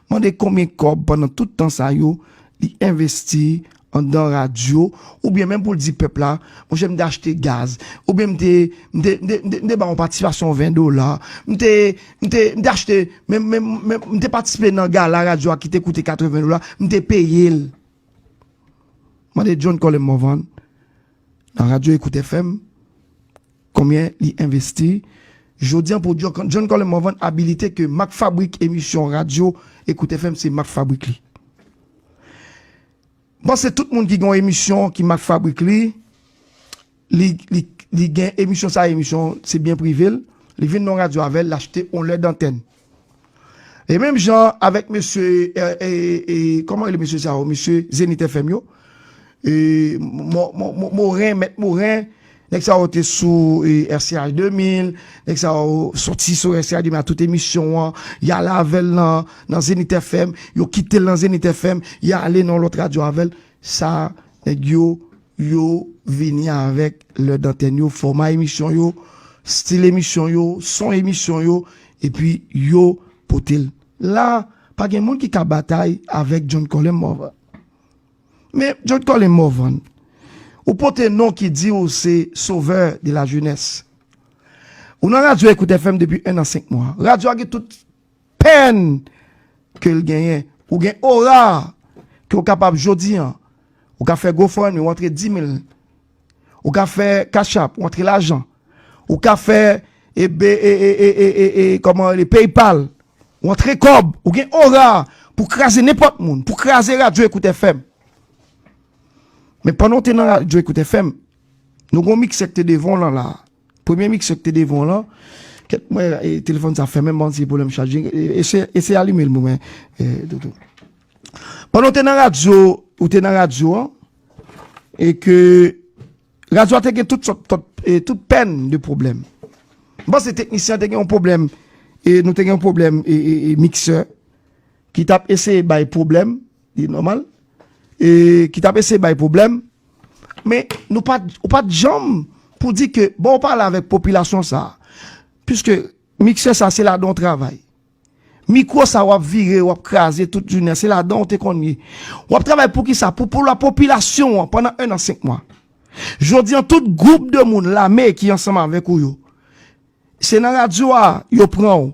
mande konbyen kòb pandan tout tan sa yo li envesti andan radyo, oubyen menm pou l di pèp la, monchè, m te achte gaz, oubyen m te, m te, m te, m te, m te ba yon patisipasyon ven dola, m te, m te, m te achte, men, men, men, m te patisipe nan gala radyo a ki te koute katreven dola, m te peye l. Mande John Colem Morvan nan radyo Ecoute F M konbyen li envesti. Jodi an pou John, John Colem Morvan abilite ke mak fabrik emisyon radyo Ecoute F M se mak fabrik li. M panse tout moun ki gen yon emisyon ki mak fabrik li, li, li, li gen emisyon sa, emisyon se byen prive l, li vin nan radyo avè l, l achte yon lè dantèn. E menm jan avèk mesye, e, e, e, kòman rele mesye sa yo? Mesye Zenith F M yo. E, Mo-, Mo-, Mo-, Moren, Mèt Moren, nèg sa yo te sou, e, R C H de mil, nèg sa yo soti sou R C H de mil a tout emisyon an, y ale avè l nan, nan Zenith F M, yo kite l nan Zenith F M, y ale nan lòt radyo avè l. Sa, nèg yo, yo vini avèk lè dantèn yo, fòma emisyon yo, stil emisyon yo, son emisyon yo, epi yo pote l. La, pa gen moun ki ka batay avèk John Colem Morvan. Men John Colem Morvan, ou pote non ki di ou se sauveur de la jeunesse. Ou nan radyo Ecoute F M depi en an senk mwa. Radyo a gen tout pèn ke l genyen. Ou gen ora ke w kapab jodi an. Ou ka fè GoFundMe, ou antre di mil. Ou ka fè Cash App, ou antre lajan. Ou ka fè, e, be-, e, e, kòman rele, PayPal, ou antre kòb. Ou gen ora pou kraze nenpòt moun, pou kraze radyo Ecoute F M. Men pandan w te nan radyo Ecoute F M, nou gon miksè k te devan w lan la. Premye miksè k te devan w lan, kèt mwen, e, telefòn sa fèmen, m pa konn si se pwoblèm chaje. E, eseye, eseye alime l pou mwen, e, Doudou. Pandan w te nan radyo, ou te nan radyo an, e ke radyo a te gen tout sòt, tout, e, tout pèn de pwoblèm. M panse teknisyen an te gen yon pwoblèm, e nou te gen yon pwoblèm, e, e, e miksè ki t ap eseye bay pwoblèm, li nòmal, e ki t ap eseye bay pwoblèm, men nou pa t, ou pa t janm pou di ke, bon, ou pale avèk popilasyon sa a. Piske miksè sa, se ladan w travay. Mikwo sa w ap vire, w ap kraze tout jounen an, se ladan w te konn ye. W ap travay pou kisa? Pou, pou la popilasyon an pandan en an senk mwa. Jodi an, tout gwoup de moun lame ki ansanm avèk ou yo, se nan radyo a yo pran w.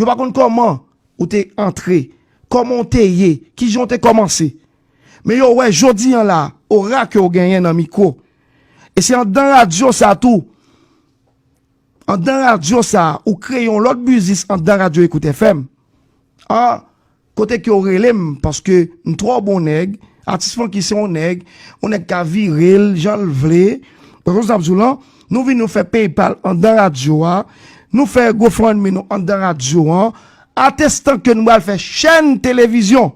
Yo pa konn kòman ou te antre, kòman w te ye, kijan w te kòmanse. Men yo wè jodi an la, ora ke w genyen nan mikwo. E se anndan radyo sa tou, anndan radyo sa, ou kreye yon lòt biznis anndan radyo Ecoute F M. A, kote ke w rele m, paske m twò bon nèg, atis Francky se yon nèg, yon nèg ka vire l jan l vle. Paske sa m di w lan, nou vin nou fè PayPal anndan radyo a, nou fè GoFundMe nou anndan radyo an, atestan ke nou pral fè chèn televizyon.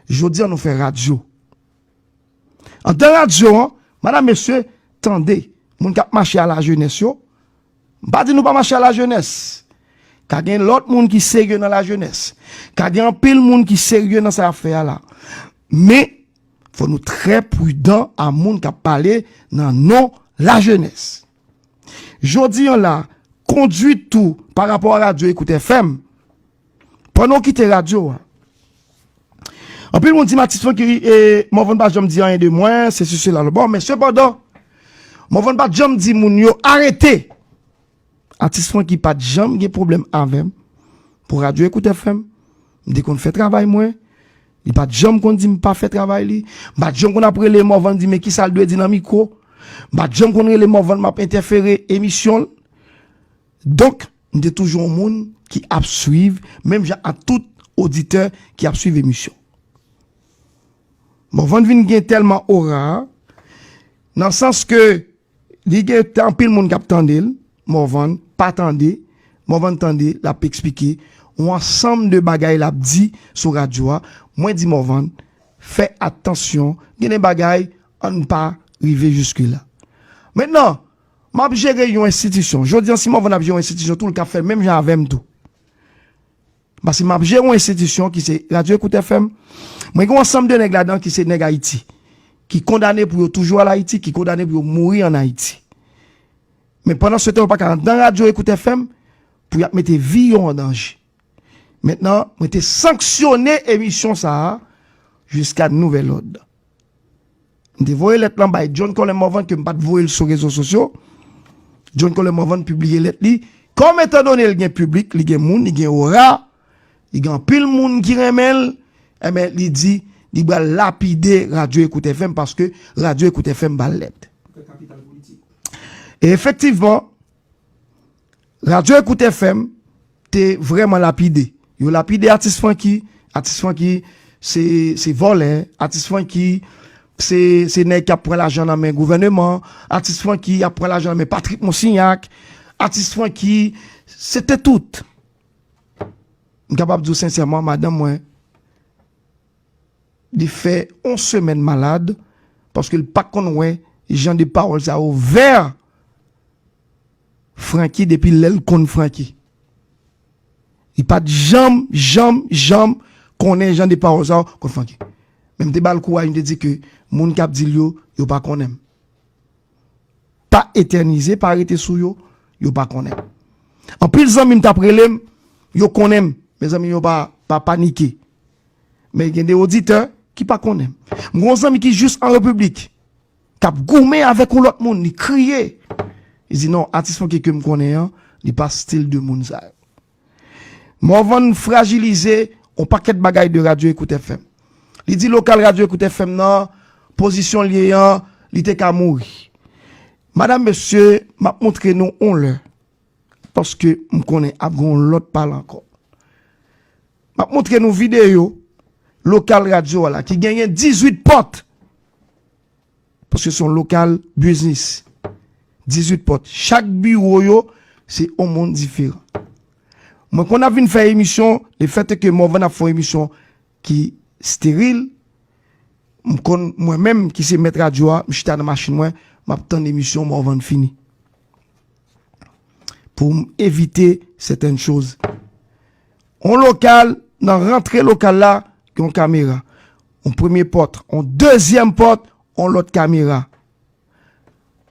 Jodi an nou fè radyo. Anndan radyo an, madam, mesye, tande, moun k ap mache a lajenès yo, m pa di nou pa mache a lajenès. Ka gen lòt moun ki serye nan lajenès. Ka gen anpil moun ki serye nan sa y ap fè a la. Men, fò nou trè pridan a moun k ap pale nan non lajenès. Jodi an la, kondwit tou pa rapò a radyo Ecoute F M. Pandan w kite radyo a, anpil moun di m atis Francky, e, Morvan pa janm di anyen de mwen, sesi sela. Bon, men sepandan, Morvan pa janm di moun yo arete. Atis Francky pa t janm gen pwoblèm avè m pou radyo Ecoute F M. M te konn fè travay mwen. Li pa t janm konn di m pa fè travay li. M pa t janm konn ap rele Morvan di men kisa l dwe di nan mikwo. M pa t janm konn rele Morvan m ap entèfere emisyon l. Donk, m te toujou yon moun ki ap swiv, menm jan ak tout oditè ki ap swiv emisyon. Morvan vin gen tèlman ora, nan sans ke li gen anpil moun k ap tande l, Morvan pa tande, Morvan tande, l ap eksplike yon ansanm de bagay l ap di sou radyo a. Mwen di Morvan, fè atansyon, gen de bagay, ann pa rive jiske la. Mentnan, m ap jere yon enstitisyon. Jodi an, si Morvan ap jere yon enstitisyon tou, l ka fè l menm jan avè m tou. Paske m ap jere yon enstitisyon ki se Radyo Ekout F M. Mwen gen yon ansanm de nèg ladan ki se nèg Ayiti, ki kondane pou yo toujou al Ayiti, ki kondane pou yo mouri ann Ayiti. Men pandan se tan, yo pa ka anndan Radyo Ekout F M pou y ap mete vi yo an danje. Mentnan, mwen te sanksyone emisyon sa a jiska nouvèl òd. M te voye lèt lan bay John Colem Morvan, ke m pa t voye l sou rezo sosyo. John Colem Morvan pibliye lèt li. Kòm etandone l gen piblik, li gen moun, li gen ora, li gen anpil moun ki renmen l, enben, li di li pral lapide Radyo Ekout F M paske Radyo Ekout F M ba l lèt. E efektivman, Radyo Ekout F M te vrèman lapide. Yo lapide Atis Francky. Atis Francky se, se vòlè. Atis Francky se, se nèg k ap pran lajan nan men gouvèneman. Atis Francky ap pran lajan nan men Patrick Monsignac. Atis Francky, se te tout. M kapab di w sensèman, madanm mwen, li fè yon semèn malad, paske l pa konn wè jan de pawòl sa yo vè Francky depi lè l konn Francky. Li pa t janm, janm, janm konnen jan de pawòl sa yo kont Francky. Men m te ba l kouraj, m te di ke moun k ap di l yo, yo pa konnen m. Pa etènize, pa rete sou yo, yo pa konnen m. Anpil zanmi m t ap rele m, yo konnen m. Mezanmi, yo pa, pa panike. Men gen de oditè ki pa konnen m. M gen yon zanmi ki jis an repiblik, k ap goumen avèk yon lòt moun, li kriye. Li di, "Non, atis Francky ke m konnen an, li pa stil de moun sa yo." Morvan frajilize yon pakèt bagay de Radyo Ekout F M. Li di lokal Radyo Ekout F M nan, pozisyon l ye an, li te ka mouri. Madanm, mesye, m ap montre nou yon lè, paske m konnen ap gen yon lòt pale ankò. M ap montre nou videyo lokal radyo a la, ki genyen dizuit pòt. Paske se yon lokal biznis. Dizuit pòt. Chak biwo yo, se yon moun diferan. Mwen konn ap vin fè emisyon, lefètke Morvan ap fè yon emisyon ki steril, m konn, mwen menm ki se mèt radyo a, m chita nan machin mwen, m ap tann emisyon Morvan fini. Pou m evite sètèn choz. Yon lokal, nan rantre lokal la, gen yon kamera. Yon premye pòt, yon dezyèm pòt, yon lòt kamera.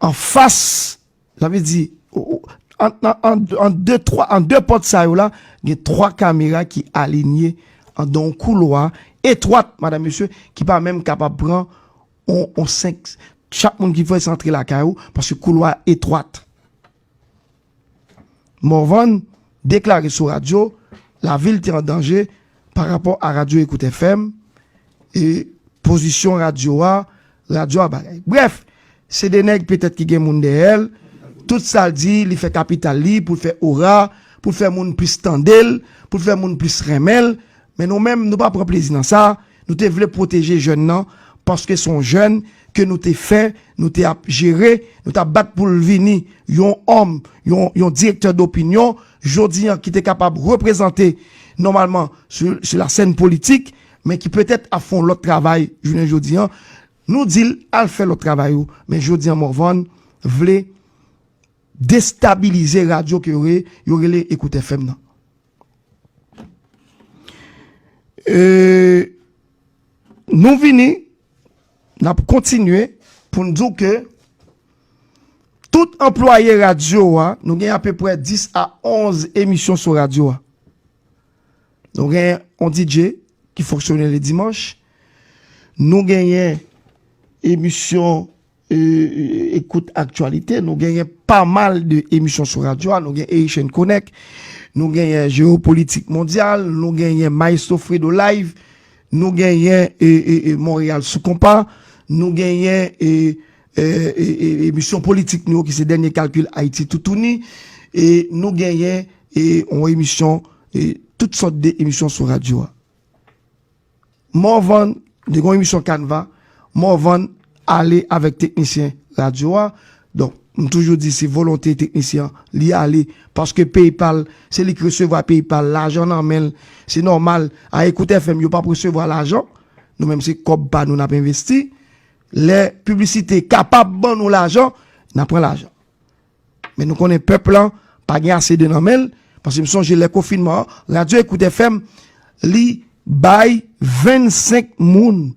Anfas, sa vle di, o, o, an, an, an, an de, twa, an de pòt sa yo la, gen twa kamera ki alinye anndan yon koulwa etwat, madanm, mesye, ki pa menm kapab pran yon, yon senk, chak moun ki vle antre lakay ou, paske koulwa etwat. Morvan deklare sou radyo, lavi l te an danje pa rapò a Radyo Ekout F M, e pozisyon radyo a, radyo a bagay. Brèf, se de nèg petèt ki gen moun dèyè l, tout sa l di, li fè kapital li, pou l fè ora, pou l fè moun plis tande l, pou l fè moun plis renmen l, men nou menm, nou pa pran plezi nan sa, nou te vle pwoteje jèn nan, paske se yon jèn ke nou te fè, nou te ap jere, nou t ap bat pou l vini yon òm, yon, yon direktè dopinyon, jodi an ki te kapab reprezante nòmalman sou, sou la sèn politik, men ki petèt ap fè yon lòt travay jounen jodi an. Nou di l al fè lòt travay ou, men jodi an Morvan vle destabilize radyo ke yo re-, yo rele Ekout F M nan. E, nou vini, n ap kontinye pou n di w ke tout anplwaye radyo a, nou gen apeprè dis a onz emisyon sou radyo a. Nou gen yon D J ki fonksyone le dimanch. Nou genyen emisyon, e, e, Ekout Aktyalite. Nou genyen pa mal de emisyon sou radyo a. Nou gen Haitian Connect. Nou genyen Jewopolitik Mondyal. Nou genyen Maestro Fredo Live. Nou genyen, e, e, e, Montréal Sou Konpa. Nou genyen, e, e, e, e, emisyon politik nou yo ki se Dènye Kalkil Ayiti Toutouni. E nou genyen, e, yon emisyon, e, tout sòt de emisyon sou radyo a. Morvan, te gen yon emisyon Kanva, Morvan ale avèk teknisyen radyo a. Donk, m toujou di se volonte teknisyen an, li ale, paske PayPal, se li k resevwa PayPal, lajan nan men l, se nòmal. A Ekout F M, yo p ap resevwa lajan, nou menm se kòb pa nou n ap envesti. Lè piblisite kapab ban nou lajan, n a pran lajan. Men nou konnen pèp lan pa gen ase de nan men l Paske m sonje lè konfinman an, Radyo Ecoute F M, li bay vennsenk moun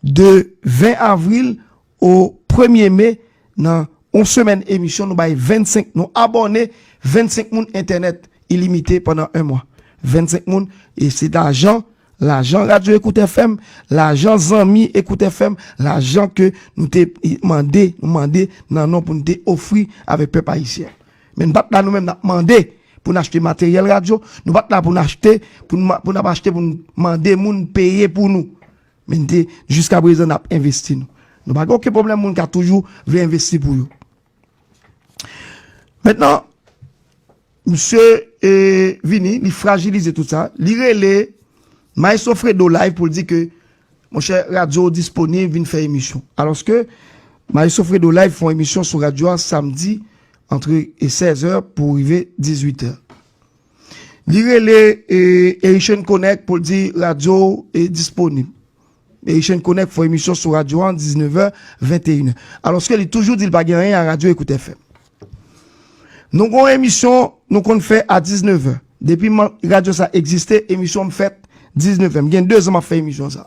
de ven avril o premye me, nan yon semèn emisyon, nou bay vennsenk, nou abòne vennsenk moun entènèt ilimite pandan en mwa. Vennsenk moun, e se lajan, lajan Radyo Ecoute F M, lajan zanmi Ecoute F M, lajan ke nou te mande, nou mande nan non pou nou te ofri avèk pèp ayisyen. Men n pa t la nou menm n ap mande pou n achte materyèl radyo, nou pa t la pou n achte, pou n, pou n ap achte, pou n mande moun peye pou nou. Men n te, jiska prezan, n ap envesti nou. Nou pa gen okenn pwoblèm moun ka toujou vle envesti pou yo. Mentnan, misye, e, vini, li frajilize tout sa. Li rele Maestro Fredo Live pou l di ke, monchè, radyo disponib, vin fè emisyon. Alòske, Maestro Fredo Live fè yon emisyon sou radyo a samdi, antre e sèz è pou rive dizuit è. Li rele, e, Haitian Connect pou l di radyo e disponib. Haitian Connect fè emisyon sou radyo an diznèf è, venteyen è. Alòske li toujou di l pa gen anyen a Radyo Ecoute F M. Nou gon emisyon nou konn fè a diznèf è. Depi radyo sa egziste, emisyon m fèt diznèf è. M gen de zan m ap fè emisyon sa.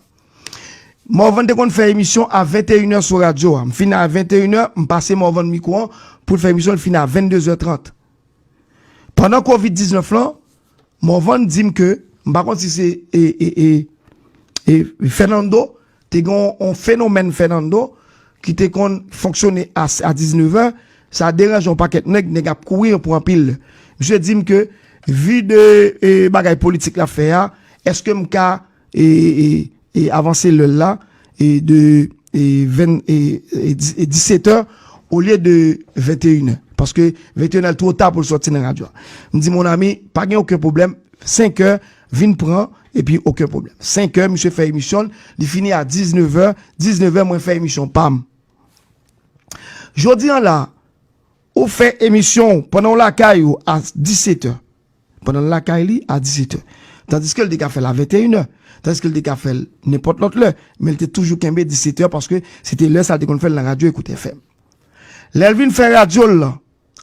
Morvan te konn fè emisyon a venteyen è sou radyo a. M fin a venteyen è, m pase Morvan mikwo an pou l fè emisyon, l fin a venndez è trant. Pandan kovid diznèf lan, Morvan di m ke, m pa konn si se, e, e, e, e Fernando, te gen yon, yon fenomèn Fernando ki te konn fonksyone a, a diznèf è, sa deranje yon pakèt nèg, nèg ap kouri pou anpil. Misye di m ke, vi de, e, bagay politik l ap fè a, èske m ka, e, e, e avanse lè l la, e de, e ven, e, e di-, e disèt è olye de venteyen è. Paske venteyen è l two ta pou l sòti nan radyo a. M di, mon ami, pa gen okenn pwoblèm, senk è, vin pran, epi okenn pwoblèm. Senk è, misye fè emisyon l, li fini a diznèf è, diznèf è, mwen fè emisyon pa m. Jodi an la, ou fè emisyon w pandan w lakay ou a disèt è. Pandan l lakay li a disèt è. Tandiske l te ka fè l a venteyen è. Tandiske l te ka fè l nenpòt lòt lè. Men l te toujou kenbe disèt è paske se te lè sa l te konn fè l nan Radyo Ecoute F M. Lè l vin fè radyo l lan,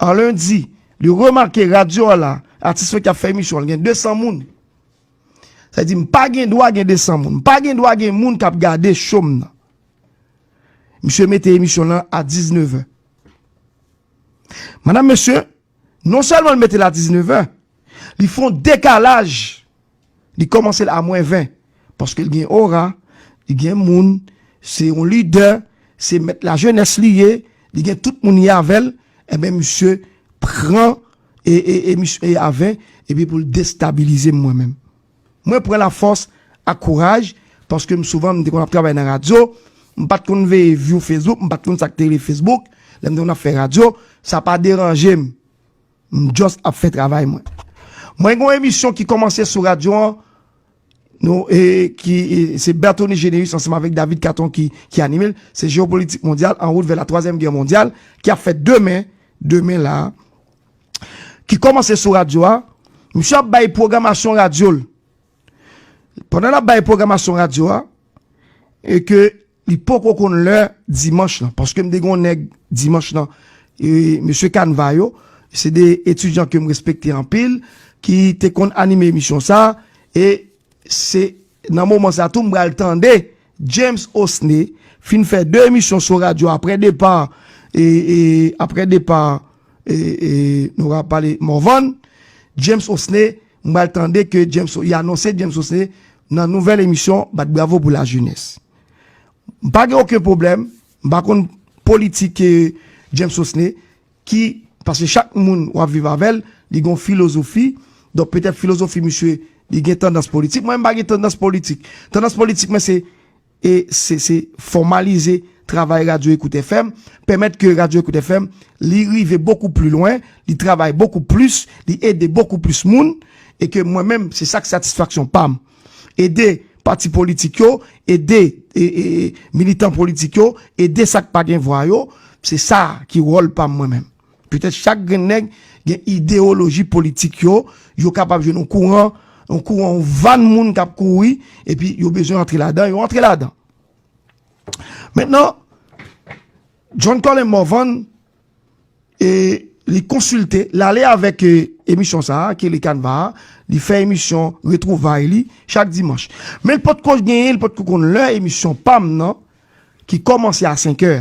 an lendi, li remake radyo a la, atis mwen k ap fè emisyon an, l gen de san moun. Sa di, m pa gen dwa gen de san moun. M pa gen dwa gen moun k ap gade cho m nan. Misye mete emisyon lan a diznèf è. Madam, mesye, non sèlman l mete l a diznèf è, li fè yon dekalaj. Li kòmanse l a mwens ven. Paske l gen ora, li gen moun, se yon lidè, se mèt lajenès li ye, li gen tout moun ye avè l, enben, misye pran e, e, e, misye, e avè, epi pou l destabilize m mwen menm. Mwen pran lafòs ak kouraj, paske m souvan m te konn ap travay nan radyo, m pa t konn veye view Facebook, m pa t konn sa k te rele Facebook, lè m te konn ap fè radyo, sa pa deranje m. M just ap fè travay mwen. Mwen gen yon emisyon ki kòmanse sou radyo an, nou, e, ki, e, se Berthony Généus ansanm avèk David Caton ki, ki anime l, se Jewopolitik Mondyal, en route vers la troisième guerre mondiale, ki ap fèt demen, demen la, ki kòmanse sou radyo a, misye ap bay pwogramasyon radyo l. Pandan l ap bay pwogramasyon radyo a, e ke li poko konn lè dimanch lan, paske m te gen yon nèg dimanch lan, e, mesye Kanva yo, se de etidyan ke m respekte anpil, ki te konn anime emisyon sa, e se nan moman sa tou m pral tande James Osné fin fè de emisyon sou radyo apre depa, e, e, apre depa, e, e, nou va pale Morvan, James Osné, m pral tande ke James, y anonse James Osné nan nouvèl emisyon Bat Bravo pou Lajenès. M pa gen okenn pwoblèm, m pa konn politik, e, James Osné, ki, paske chak moun w ap viv avè l, li gen yon filozofi, donk petèt filozofi misye, li gen tandans politik, mwen m pa gen tandans politik. Tandans politik mwen se, e se, se fòmalize travay Radyo Ecoute F M, pèmèt ke Radyo Ecoute F M, li rive bokou pli lwen, li travay bokou plis, li ede bokou plis moun, e ke mwen menm, se sa k satisfaksyon pa m. Ede pati politik yo, ede, e, e, e, militan politik yo, ede sa k pa gen vwa yo, se sa ki wòl pa m mwen menm. Petèt chak grenn nèg gen ideyoloji politik yo, yo kapab jwenn yon kouran, yon kouran, yon van moun k ap kouri, epi yo bezwen antre ladan, yo antre ladan. Mentnan, John Colin Morvan, e, li konsilte, l ale avèk, e, emisyon sa a, ki rele Kanva a, li fè emisyon retwouvay li chak dimanch. Men l potko genyen, li potko konn lè emisyon pa m nan, ki kòmanse a senk è.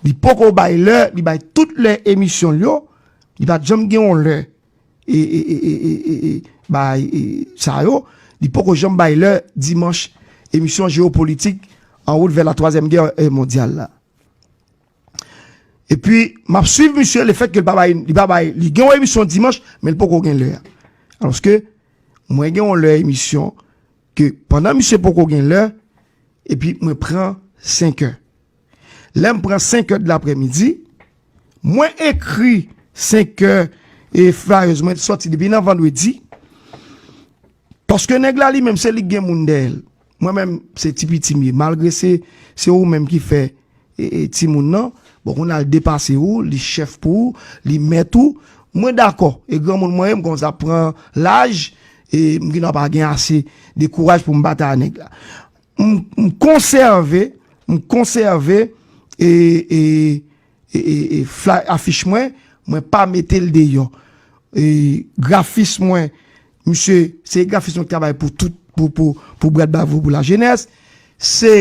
Li poko bay lè, li bay tout lè emisyon l yo, li pa t janm gen yon lè e, e, e, e, e, e, e, bay, e, sa yo, li poko janm bay lè dimanch emisyon jewopolitik en route vers la troisième guerre, e, mondyal la. Epi, m ap swiv misye, lefètke li pa bay, li pa bay, li gen yon emisyon dimanch, men li poko gen lè a. Alòske, mwen gen yon lè emisyon ke pandan misye poko gen lè, epi mwen pran senk è. Lè m pran senk è de laprèmidi, mwen ekri senk è e flyers mwen sòti depi nan vandredi. Paske nèg la li menm se li k gen moun dèyè l. Mwen menm se ti piti m ye. Malgre se, se ou menm ki fè e, e, timoun nan, bon, kounye a l depase ou, li chèf pou ou, li mèt ou. Mwen dakò. E granmoun mwen ye, m kòmanse ap pran laj, e m gentan pa gen ase de kouraj pou m batay a nèg la. M, m konsève, m konsève, e, e, e, e, e fly afich mwen, mwen pa mete l deyò. E grafis mwen, misye, se grafis mwen ki travay pou tout, pou, pou, pou Brad Bravo pou Lajenès. Se,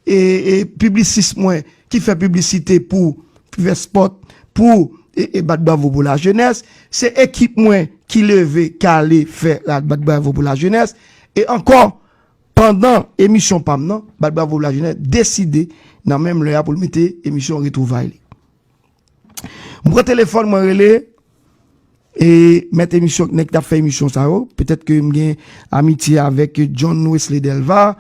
e, e, piblisis mwen ki fè piblisite pou Vèspòt, pou, e, e, Bat Bravo pou Lajenès. Se ekip mwen ki leve, k ale fè Bat Bravo pou Lajenès. E ankò, pandan emisyon pa m nan, Bat Bravo pou Lajenès deside nan menm lè a pou l mete emisyon Retwouvay li. M pran telefòn, mwen rele, e mèt emisyon, nèg k t ap fè emisyon sa yo. Petèt ke m gen amitye avèk John Wesley Delva.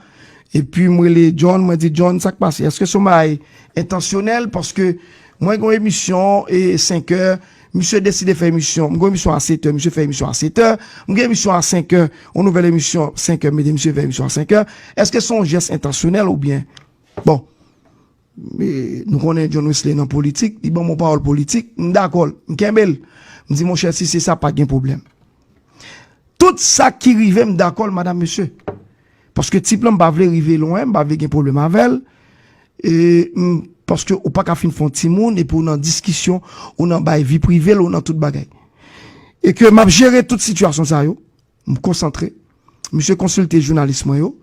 Epi m rele John, mwen di, "John, sa k pase? Èske se yon bagay entansyonèl?" Paske mwen gen yon emisyon e senk è, misye deside fè emisyon, m gen yon emisyon a sèt è, misye fè emisyon a sèt è, m gen emisyon a senk è, yon nouvèl emisyon senk è, mete misye fè emisyon a senk è. Èske se yon jès entansyonèl oubyen? Bon, e, nou konnen John Wesley nan politik, li ban m yon pawòl politik, m dakò l, m kenbe l. M di, "Monchè, si se sa, pa gen pwoblèm." Tout sa ki rive, m dakò l, madanm, mesye. Paske tip lan, m pa vle rive lwen, m pa vle gen pwoblèm avè l. E, m, paske ou pa ka fin fè yon timoun, epi ou nan diskisyon, ou nan bay vi prive l, ou nan tout bagay. E ke m ap jere tout sitiyasyon sa yo. M konsantre. Misye konsilte jounalis mwen yo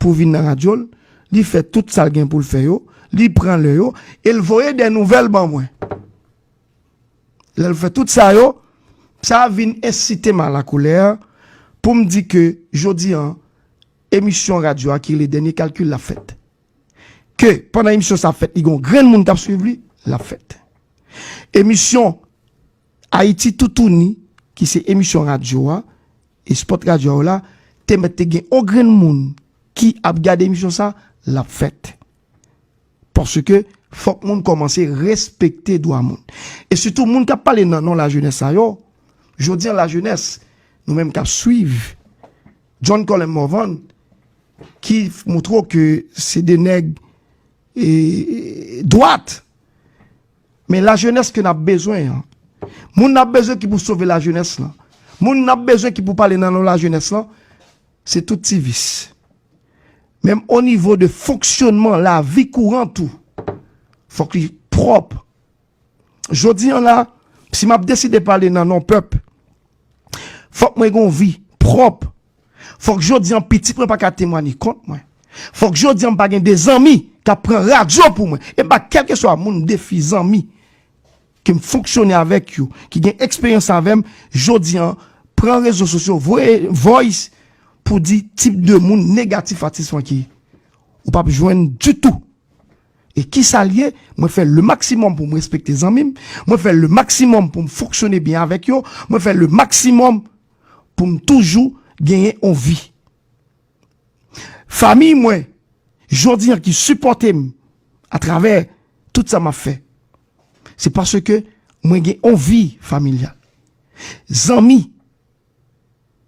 pou vin nan radyo l. Li fè tout sa l gen pou l fè yo. Li pran lè yo. E l voye de nouvèl ban mwen. Lè l fè tout sa yo, sa vin ensite m a lakolè pou m di ke jodi an, emisyon radyo a ki rele Dènye Kalkil la fèt. Ke pandan emisyon sa fèt, li gen yon grenn moun k ap swiv li, l ap fèt. Emisyon Ayiti Toutouni, ki se emisyon radyo a, e spòt radyo a la, te mèt te gen yon grenn moun ki ap gade emisyon sa, l ap fèt. Paske fòk moun kòmanse respekte dwa moun. E sitou moun k ap pale nan non lajenès sa yo, jodi an lajenès, nou menm k ap swiv John Colem Morvan, ki montre w ke se de nèg, e, dwat. Men lajenès ke n ap bezwen an. Moun n ap bezwen ki pou sove lajenès lan. Moun n ap bezwen ki pou pale nan non lajenès lan, se tout ti vis. Menm o nivo de fonksyonman lavi kouran tou, fòk li pwòp. Jodi an la, si m ap deside pale nan non pèp, fòk mwen gen yon vi pwòp. Fòk jodi an pitit mwen pa ka temwanye kont mwen. Fòk jodi an m pa gen de zanmi k ap pran radyo pou mwen. E m pa kèlkeswa moun, defi zanmi ke m fonksyone avèk yo, ki gen eksperyans avè m, jodi an pran rezo sosyo, voye voice pou di tip de moun negatif atis mwen ki ye. Ou p ap jwenn ditou. E kisa l ye? Mwen fè le maksimòm pou m respekte zanmi m. Mwen fè le maksimòm pou m fonksyone byen avèk yo. Mwen fè le maksimòm pou m toujou genyen yon vi. Fanmi mwen, jodi an ki sipòte m atravè tout sa m ap fè, se paske mwen gen yon vi familyal. Zanmi,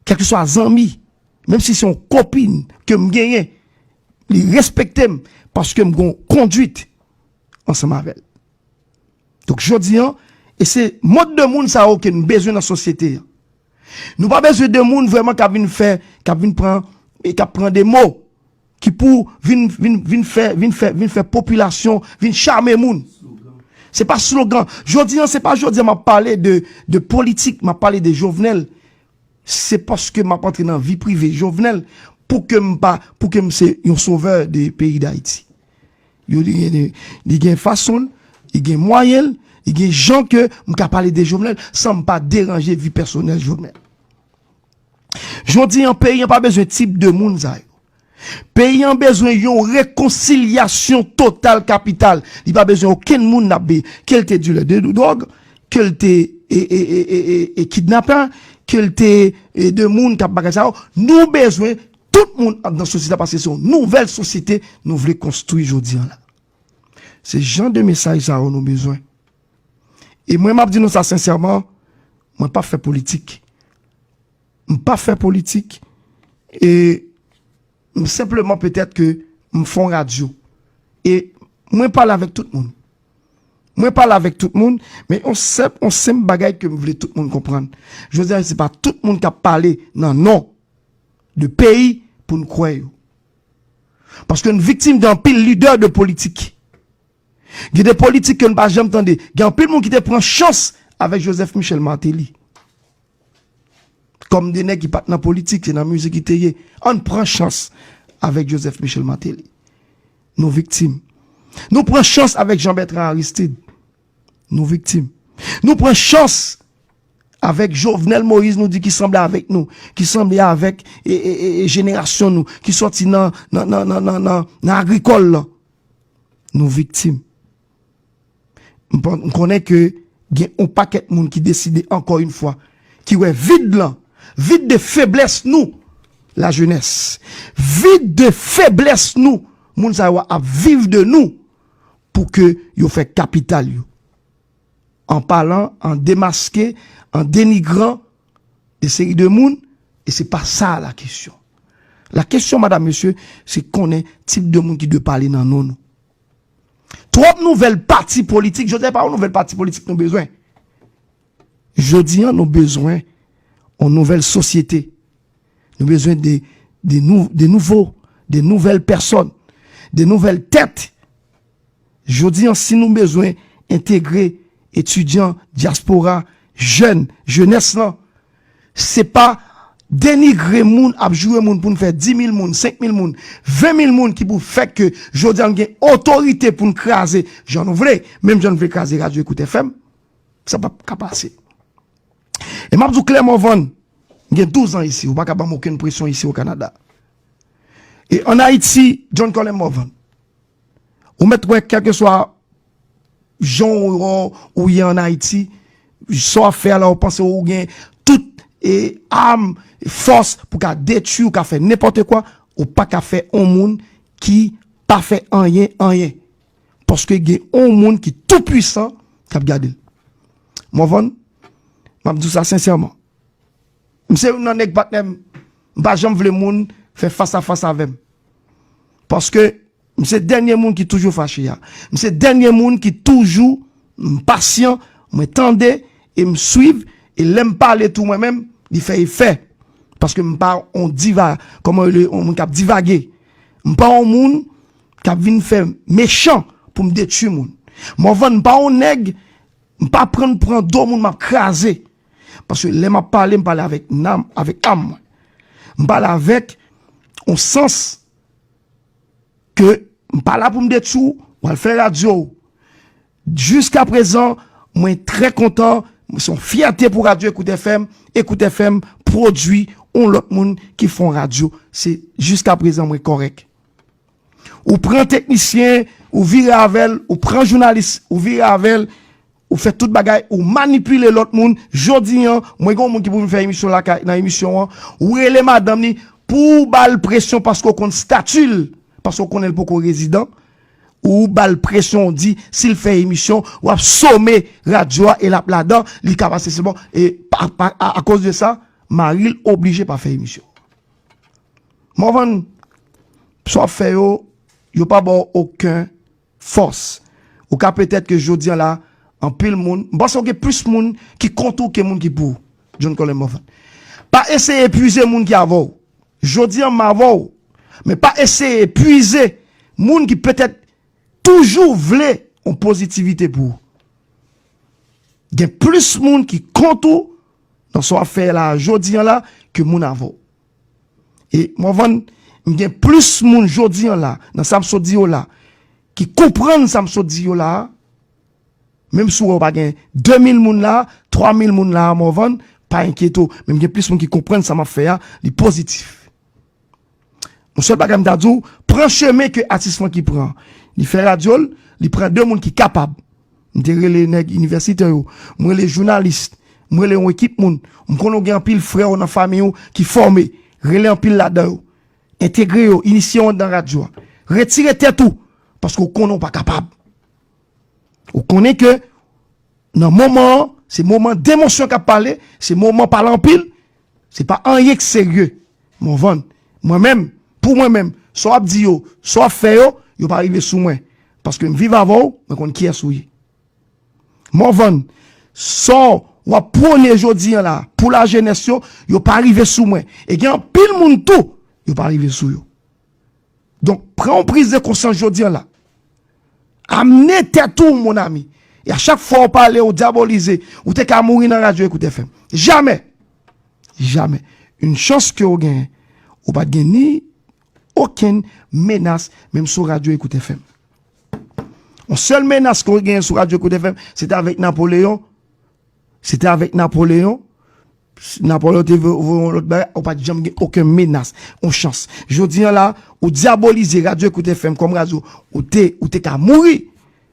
kèlkeswa zanmi, menm si se yon kopin ke m genyen, li respekte m paske m gen yon kondwit ansanm avè l. Donk, jodi an, e se mòd de moun sa yo ke n bezwen nan sosyete an. Nou pa bezwen de moun vrèman k ap vin fè, k ap vin pran, e k ap pran de mo ki pou vin, vin, vin fè, vin fè, vin fè popilasyon, vin chame moun. Se pa slogan. Jodi an, se pa jodi an m ap pale de, de politik, m ap pale de Jovenel. Se paske m ap antre nan vi prive Jovenel pou ke m pa, pou ke m se yon sovè de peyi Dayiti. Yo, li gen, li gen fason l, li gen mwayen l, li gen jan ke m ka pale de Jovenel san m pa deranje vi pèsonèl Jovenel. Jodi an, peyi an pa bezwen tip de moun sa yo. Peyi an bezwen yon rekonsilyasyon total kapital. Li pa bezwen okenn moun n ap be, ke l te dilè de dwòg, ke l te e, e, e, e, e, e kidnapè, ke l te e, de moun k ap bagay sa yo. Nou bezwen tout moun ap nan sosyete a, paske se yon nouvèl sosyete nou vle konstwi jodi an la. Se jan de mesaj sa yo nou bezwen. E mwen, m ap di nou sa sensèman, mwen pa fè politik. M pa fè politik. E m senpleman petèt ke m fè yon radyo. E mwen pale avèk tout moun. Mwen pale avèk tout moun, men yon senp, yon senp bagay ke m vle tout moun konprann. Jodi a, se pa tout moun k ap pale nan non de peyi pou n kwè yo. Paske n viktim de anpil lidè de politik. Gen de politik ke n pa janm tande. Gen anpil moun ki te pran chans avèk Joseph Michel Martelly. Kòm de nèg ki pa t nan politik, se nan mizik li te ye. Ann pran chans avèk Joseph Michel Martelly. Nou viktim. Nou pran chans avèk Jean Bertrand Aristide. Nou viktim. Nou pran chans avèk Jovenel Moïse, nou di ki sanble avèk nou, ki sanble avèk e, e, e, e jenerasyon nou, ki sòti nan, nan, nan, nan, nan, nan, nan agrikòl lan. Nou viktim. M pan-, m konnen ke gen yon pakèt moun ki deside, ankò yon fwa, ki wè vid lan, vid de feblès nou, lajenès, vid de feblès nou, moun sa yo ap viv de nou pou ke yo fè kapital yo. An palan, an demaske, an denigran de seri de moun, e se pa sa la kesyon. La kesyon, madam, mesye, se konnen tip de moun ki dwe pale nan non nou. Twòp nouvèl pati politik, jodi a pa yon nouvèl pati politik nou bezwen. Jodi an, nou bezwen yon nouvèl sosyete. Nou bezwen de, de, nou, de nouvo, de nouvèl pèsòn, de nouvèl tèt. Jodi an, si nou bezwen entegre etidyan, dyaspora, jèn, jenès lan, se pa denigre moun, ap joure moun pou n fè dis mil moun, senk mil moun, ven mil moun ki pou fè ke jodi a n gen otorite pou n kraze jan nou vle, menm jan n vle kraze radyo Ekout F M, sa p ap ka pase. E m ap di w klè, Morvan, m gen douz an isi, ou pa ka ban m okenn presyon isi o Kanada. E ann Ayiti, John Colem Morvan, ou mèt wè, kèlkeswa jan ou, ou ye ann Ayiti, sa w ap fè a la, ou panse ou gen tout e, am, fòs pou ka detwi, ou ka fè nenpòt kwa, ou pa ka fè yon moun ki pa fè anyen, anyen. Paske gen yon moun ki tou pwisan k ap gade l. Morvan, m ap di w sa sensèman. M se youn nan nèg, patnè m, m pa janm vle moun fè fas a fas avè m. Paske m se dènye moun ki toujou fache a. M se dènye moun ki toujou, m pasyan, mwen tande e m swiv, e lè m pale tou mwen menm, li fè efè. Paske m pa on diva, kòman yo rele, on moun k ap divage. M pa on moun k ap vin fè mechan pou m detwi moun. Morvan, m pa on nèg, m pa pran, pran do moun m ap kraze. Paske lè m ap pale, m pale avèk nanm, avèk am mwen. M pale avèk on sans ke m pa la pou m detwi w, w al fè radyo w. Jiskaprezan, mwen trè kontan, se yon fyète pou radyo Ekout F M. Ekout F M pwodui yon lòt moun ki fè yon radyo. Se jiskaprezan mwen kòrèk. Ou pran teknisyen, ou vire avè l, ou pran jounalis, ou vire avè l, ou fè tout bagay, ou manipile lòt moun. Jodi an, mwen gen yon moun ki pou vin fè emisyon lakay, nan emisyon an, ou rele madanm li pou w ba l presyon paske w konn stati l, paske w konnen l poko rezidan, ou ba l presyon, ou di, si l fè emisyon, w ap some radyo a e l ap ladan, li ka pase se bon. E pa, pa, a, akoz de sa, mari l oblije pa fè emisyon. Morvan, sa w ap fè yo, yo pa ba w okenn fòs. Ou ka petèt ke jodi an la, anpil moun, m panse w gen plis moun ki kont ou ke moun ki pou ou, John Colem Morvan. Pa eseye epuize moun ki avè w. Jodi an, m avè w. Men pa eseye epuize moun ki petèt toujou vle yon pozitivite pou ou. Gen plis moun ki kont ou nan sa w ap fè la jodi an la ke moun avè w. E Morvan, m gen plis moun jodi an la, nan sa m sot di yo la, ki konprann sa m sot di yo la, menm si w wè w pa gen de mil moun la, twa mil moun la, Morvan, pa enkyete w, men m gen plis moun ki konprann sa m ap fè a, li pozitif. Yon sèl bagay m ta di w, pran chemen ke atis Francky pran. Li fè radyo l, li pran de moun ki kapab. M te rele nèg inivèsitè yo, m rele jounalis, m rele yon ekip moun. M konnen w gen anpil frè w nan fanmi w ki fòme. Rele anpil ladan yo. Entegre yo, inisye yo anndan radyo a. Retire tèt ou, paske w konnen w pa kapab. Ou konnen ke nan moman an, se moman demosyon k ap pale, se moman pale anpil, se pa anyen k serye. Morvan, mwen menm, pou mwen menm, sa w ap di yo, sa w ap fè yo, yo pa rive sou mwen. Paske m viv avè w, mwen konn kiyès ou ye. Morvan, sa w ap pwone jodi an la, pou lajenès yo, yo pa rive sou mwen. E gen anpil moun tou, yo pa rive sou yo. Donk, pran yon priz de konsyans jodi an la. Amne tèt ou, mon ami. E a chak fwa w pale, w dyabolize, ou te ka mouri nan radyo Ecoute F M. Jamè! Jamè! Yon chans ke w genyen, ou pa t gen ni okenn menas, menm sou radyo Ecoute F M. Yon sèl menas ke w genyen sou radyo Ecoute F M, se te avèk Napoleyon. Se te avèk Napoleyon. Napoleyon te vo-, voye yon lòt bagay, ou pa t janm gen okenn menas, yon chans. Jodi an la, ou dyabolize radyo Ecoute F M kòm radyo, ou te, ou te ka mouri.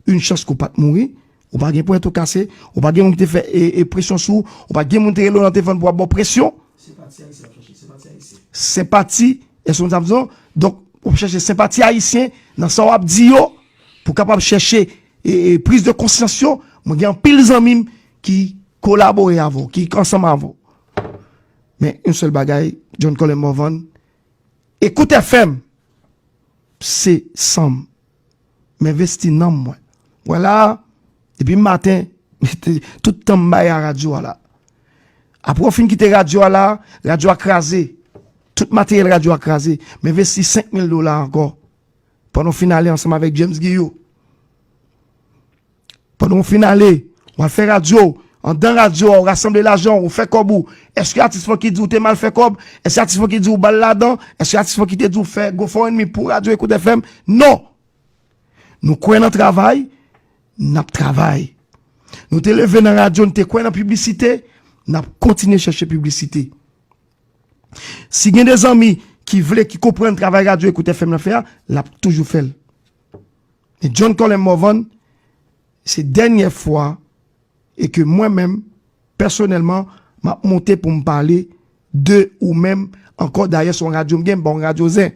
Yon chans ke w pa t mouri. Ou pa gen pwent ou kase, ou pa gen moun ki te fè e, e presyon sou ou, ou pa gen moun te rele w nan telefòn pou ap ba w presyon. Senpati ayisyen ap chache, senpati ayisyen. Senpati, èske w sa m di w? Donk, w ap chèche senpati ayisyen nan sa w ap di yo, pou kapab chèche e, e, priz de konsyans yo. Mwen gen anpil zanmi m ki kolabore avè w, ki ansanm avè w. Men, yon sèl bagay, John Colem Morvan, Ecoute F M, se san m. M envesti nanm mwen. Mwen la, depi maten, tout tan m bay a radyo a la. Apre w fin kite radyo a la, radyo a kraze. Tout materyèl radyo a kraze. M envesti senk mil dola ankò. Pandan w fin ale ansanm avèk James Guillot. Pandan w fin ale, w al fè radyo, anndan radyo a, w rasanble lajan, w fè kòb ou. Èske atis Francky di w te mal fè kòb? Èske atis Francky di w ba l ladan? Èske atis Francky te di w fè GoFundMe pou radyo Ecoute F M? Non! Nou kwè nan travay, n ap travay. Nou te leve nan radyo, nou te kwè nan piblisite, n ap kontinye chèche piblisite. Si gen de zanmi ki vle, ki konprann travay radyo Ecoute F M nan fè a, l ap toujou fè l. Men John Colem Morvan, se dènyè fwa e ke mwen menm, pèsonèlman, m ap monte pou m pale de ou menm ankò. Dayè, se yon radyo m gen, m pa yon radyo zen.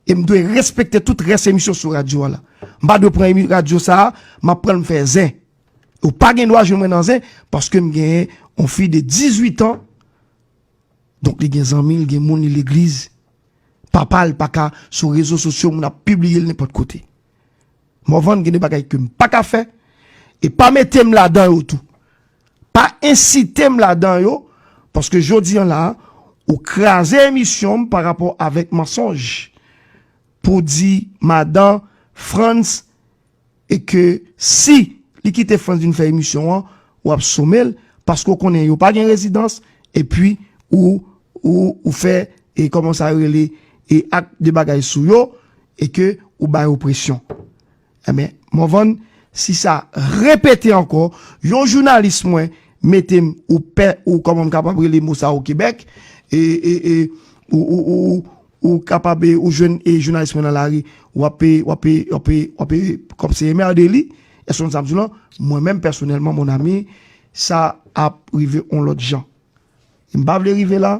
E m dwe respekte tout rès emisyon sou radyo a la. M pa dwe pran emi-, radyo sa a, m ap pran l m fè zen. Ou pa gen dwa jwenn mwen nan zen, paske m genyen yon fi de dizuit an. Donk, li gen zanmi, li gen moun, li legliz. Papa l pa ka sou rezo sosyo, moun ap pibliye l nenpòt kote. Morvan, gen de bagay ke m pa ka fè, e pa mete m ladan yo tou. Pa ensite m ladan yo, paske jodi an la, ou kraze emisyon m pa rapò avèk mansonj. Pou di madan Frantz, e ke si li kite Frantz vin fè emisyon an, w ap some l, paske w konnen yo pa gen rezidans, epi ou, ou, ou fè, e kòman sa yo rele, e ak de bagay sou yo, e ke ou ba yo presyon. Enben, Morvan, si sa repete ankò, yon jounalis mwen mete m, ou pè, ou kòman m kapab rele mo sa o Kebèk, e, e, e, ou, ou, ou, ou, ou kapab, e, ou jwenn, e, jounalis mwen nan lari, w ap, e, w ap, e, w ap, e, w ap, e, kòmsi enmède li, èske w konn sa m di w lan? Mwen menm, pèsonèlman, mon ami, sa ap rive yon lòt jan. M pa vle rive la.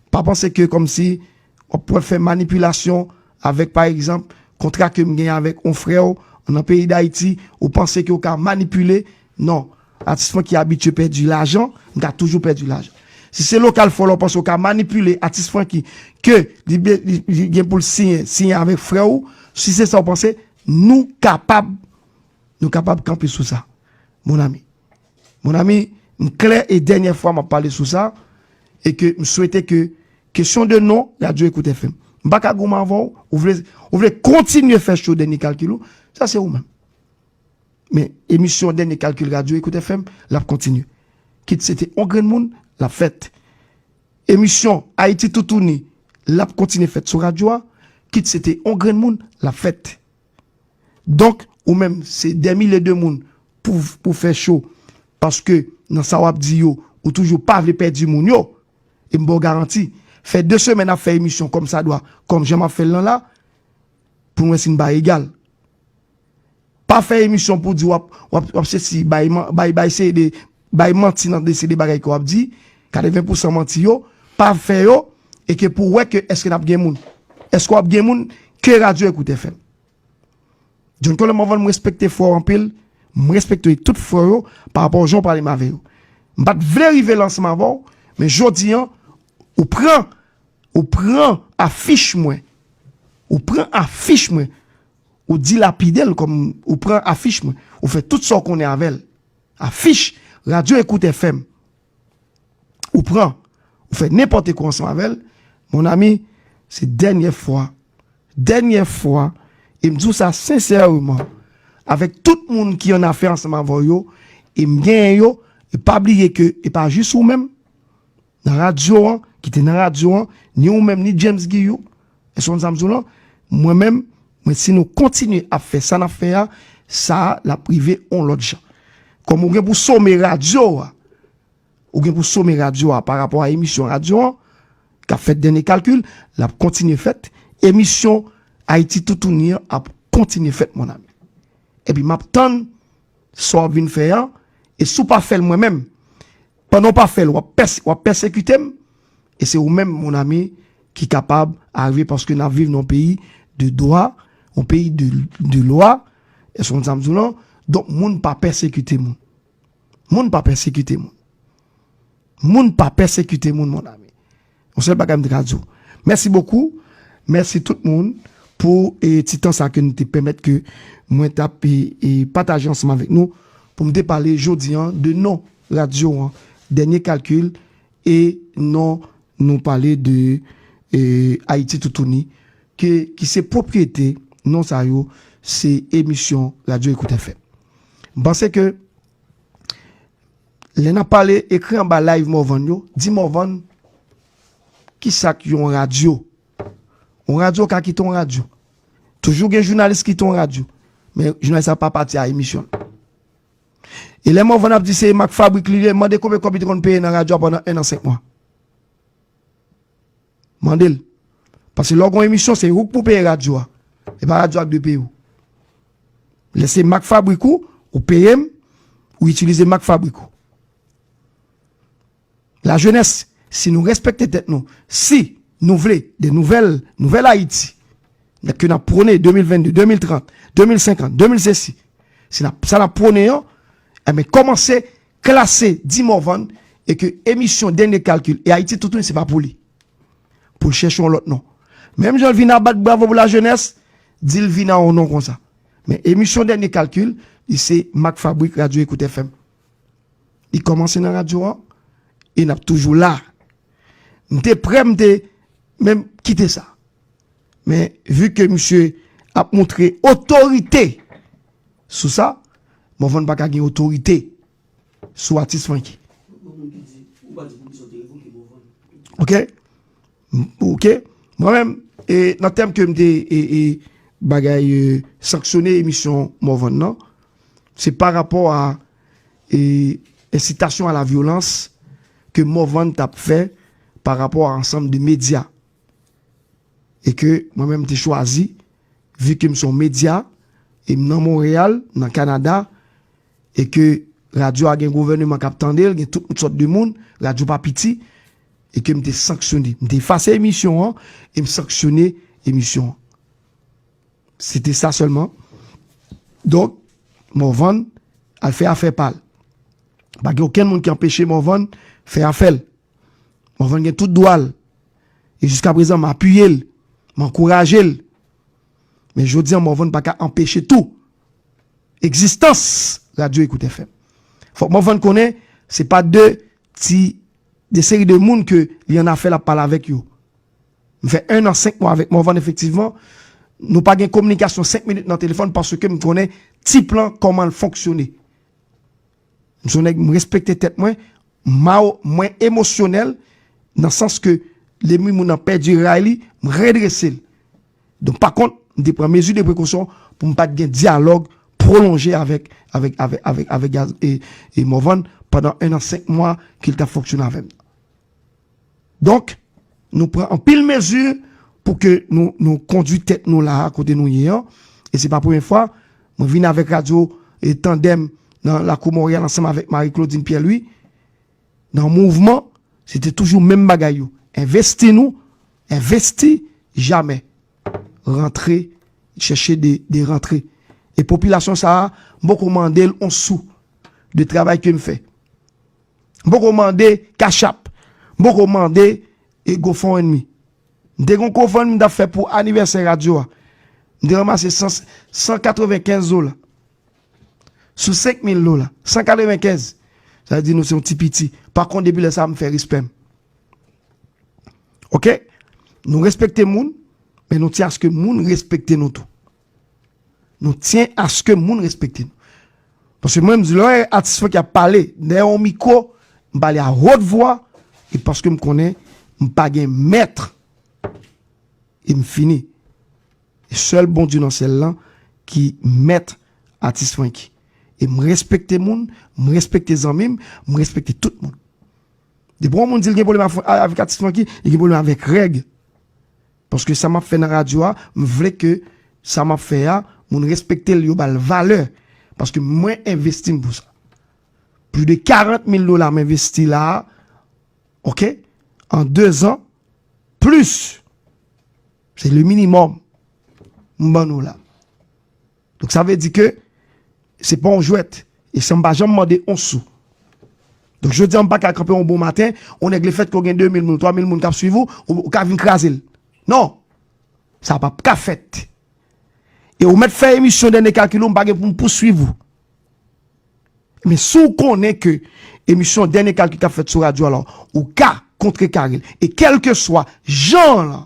Pa panse ke kòmsi w ap pral fè manipilasyon avèk, pa egzanp, kontra ke m gen avèk yon frè w nan peyi Dayiti, ou panse ke w ka manipile. Non. Atis Francky abitye pèdi lajan, m ka toujou pèdi lajan. Si se lokal fò la w panse w ka manipile atis Francky, ke li, be- li, li gen pou l siyen, siyen avèk frè w, si se sa w panse, nou kapab, nou kapab kanpe sou sa, mon ami. Mon ami, m klè e dènyè fwa m ap pale sou sa, e ke m swete ke kesyon de non, Radyo Ecoute F M. M pa ka goumen avè w, ou vle, ou vle kontinye fè cho dènye kalkil ou, sa se ou menm. Men emisyon Dènye Kalkil Radyo Ecoute F M, l ap kontinye. Kit se te yon grenn moun, l ap fèt. Emisyon Ayiti Toutouni, l ap kontinye fèt sou radyo a. Kit se te yon grenn moun, l ap fèt. Donk, ou menm, se dè milye de moun pou, pou fè cho. Paske nan sa w ap di yo, ou toujou pa vle pèdi moun yo. E m ba w garanti, fè de semèn ap fè emisyon kòmsadwa, kòm jan m ap fè l lan la, pou n wè si n bay egal. Pa fè emisyon pou di w ap, w ap, w ap sesi, bay, man- bay, bay, seri de, bay manti nan de seri de bagay ke w ap di, katreven pousan manti yo, pa fè yo, e ke pou w wè ke èske n ap gen moun. Èske w ap gen moun ke Radyo Ecoute F M. John Colem Morvan, m respekte frè w anpil, m respekte tout frè yo pa rapò jan w pale m avè yo. M pa t vle rive la ansanm avè w, men jodi an, ou pran, ou pran afich mwen, ou pran afich mwen, ou dilapide l kòm ou pran afich mwen, ou fè tout sa w konnen avè l. Afich Radyo Ecoute F M. Ou pran, ou fè nenpòt kwa ansanm avè l, mon ami, se dènyè fwa, dènyè fwa, e m di w sa sensèman, avèk tout moun ki an afè ansanm avè w yo, e m genyen yo, e pa bliye ke e pa jis ou menm, nan radyo an, ki te nan radyo an, ni ou menm, ni James Guillou, èske w konn sa m di w lan? Mwen menm, mwen, si nou kontinye ap fè sa n ap fè a, sa a, l ap rive yon lòt jan. Kòm ou gen pou some radyo a, ou gen pou some radyo a pa rapò a emisyon radyo an, k ap fèt Dènye Kalkil, l ap kontinye fèt. Emisyon Ayiti Toutouni an ap kontinye fèt, mon ami. Epi m ap tann sa w ap vin fè an, e si w pa fè l mwen menm, pandan w pa fè l, w ap pès- w ap pèsekite m, e se ou menm, mon ami, ki kapab arive, paske n ap viv nan yon peyi de dwa, yon peyi de, de lwa, èske w konn sa m di w lan? Donk, moun pa pèsekite moun. Moun pa pèsekite moun. Moun pa pèsekite moun, mon ami. Yon sèl bagay m te ka di w. Mèsi bokou. Mèsi tout moun pou, e, ti tan sa ke nou te pèmèt ke mwen t ap, e, e, pataje ansanm avèk nou pou m te pale jodi an de non radyo an, Dènye Kalkil, e non nou pale de, e, Ayiti Toutouni, ke, ki se pwopriyete non sa yo, se emisyon Radyo Ecoute F M. M panse ke lè n ap pale, ekri anba live Morvan yo, di Morvan, kisa k yon radyo? Yon radyo ka kite yon radyo. Toujou gen jounalis kite yon radyo. Men jounalis la pa pati a emisyon l. E lè Morvan ap di se Marc Fabrique li ye, mande konbyen kòb li te konn peye nan radyo a pandan en an senk mwa. Mande l. Paske lè w gen yon emisyon, se ou k pou peye radyo a. E pa radyo a k dwe peye w. Lè se Marc Fabrique ou, ou peye m, ou itilize Marc Fabrique ou. Lajenès, si nou respekte tèt nou, si nou vle de nouvèl, nouvèl Ayiti, nèg ke n ap pwone de mil vennde, de mil trant, de mil senkant, de mil sesi, si n ap, sa n ap pwone an, enben, kòmanse klase Di Morvan e ke emisyon Dènye Kalkil e Ayiti Toutouni se pa pou li. Pou l chèche yon lòt non. Menm jan l vin a bat bravo pou lajenès, di l vin a yon non konsa. Men emisyon Dènye Kalkil, li se Marc Fabrique, Radyo Ecoute F M. Li kòmanse nan radyo an, e n ap toujou la. M te prè, m te menm kite sa. Men, vi ke misye ap montre otorite sou sa, Morvan pa ka gen otorite sou atis Francky. Ok? M- Ok? Mwen menm, e, nan tèm ke m te, e, e, bagay, e, sanksyone emisyon Morvan nan, se pa rapò a, e, ensitasyon a la vyolans ke Morvan t ap fè pa rapò a ansanm de medya. E ke mwen menm m te chwazi, vi ke m se yon medya, e m nan Monreyal, nan Kanada, e ke radyo a gen gouvèneman k ap tande l, gen tout sòt de moun, radyo pa piti, e ke m te sanksyone. M te efase emisyon an, e m sanksyone emisyon an. Se te sa sèlman. Donk, Morvan al fè afè pa l. Pa gen okenn moun ki anpeche Morvan fè afè l. Morvan gen tout dwa l. E jiska prezan, m apiye l, m ankouraje l. Men jodi an, Morvan pa ka anpeche tou egzistans Radyo Ecoute F M. Fòk Morvan konnen, se pa de ti, de seri de moun ke li an afè l ap pale avèk yo. M fè en an senk mwa avèk Morvan, efektivman. Nou pa gen kominikasyon senk minit nan telefòn paske m konnen tip lan kòman l fonksyone. M se yon nèg, m respekte tèt mwen, m a, mwen emosyonèl, nan sans ke lè moun nan pèdi ray li, m redrese l. Donk, pa kont, m te pran mezi de prekosyon pou m pa t gen dyalòg pwolonje avèk, avèk, avèk, avèk, avèk Gaz-, e, e Morvan pandan en an senk mwa ke l t ap fonksyone avè m. Donk, nou pran anpil mezi pou ke nou, nou kondui tèt nou la a kote nou ye an. E se pa premye fwa, mwen vin avèk radyo e Tandèm nan lakou Monreyal ansanm avèk Marie Claudine Pierre Louis. Nan mouvman, se te toujou menm bagay yo. Envesti nou, envesti, jamè. Rantre, chèche de, de rantre. E popilasyon sa a, m poko mande l on sou de travay ke m fè. M poko mande Cash App. M poko mande e GoFundMe. M te gen GoFundMe m t ap fè pou anivèsè radyo a. M te ranmase san, san katrevenkenz dola. Sou senk mil dola. San katrevenkenz. Sa vle di nou se yon ti piti. Pa kont depi lè sa a m fè respè m. Oke? Nou respekte moun, men nou tyen aske moun respekte nou tou. Nou tyen aske moun respekte nou. Paske mwen, m di, lè w wè atis mwen ki ap pale dèyè yon mikwo, m pale a wòt vwa, e paske m konnen m pa gen mèt, e m fini. E sèl Bondye nan syèl lan ki mèt atis Francky. E m respekte moun, m respekte zanmi m, m respekte tout moun. Depi yon moun di l gen pwoblèm avèk atis Francky, li gen pwoblèm avèk règ. Paske sa m ap fè nan radyo a, m vle ke sa m ap fè a, moun respekte l, yo ba l valè. Paske mwen envesti m pou sa. Plis de karant mil dola m envesti la a, oke? An de zan, plis. Se le minimòm m ban nou la. Donk, sa vle di ke se pa yon jwèt. E san m pa janm mande on sou. Donk, jodi a, m pa ka kanpe yon bon maten, yon nèg lefètke w gen de mil moun, twa mil moun k ap swiv ou, ou, ou ka vin kraze l. Non! Sa p ap ka fèt. E ou mèt fè emisyon Dènye Kalkil ou, m pa gen pou m pouswiv ou. Men si w konnen ke emisyon Dènye Kalkil k ap fèt sou radyo a la, ou ka kontrekare l. E kèlkeswa jan lan,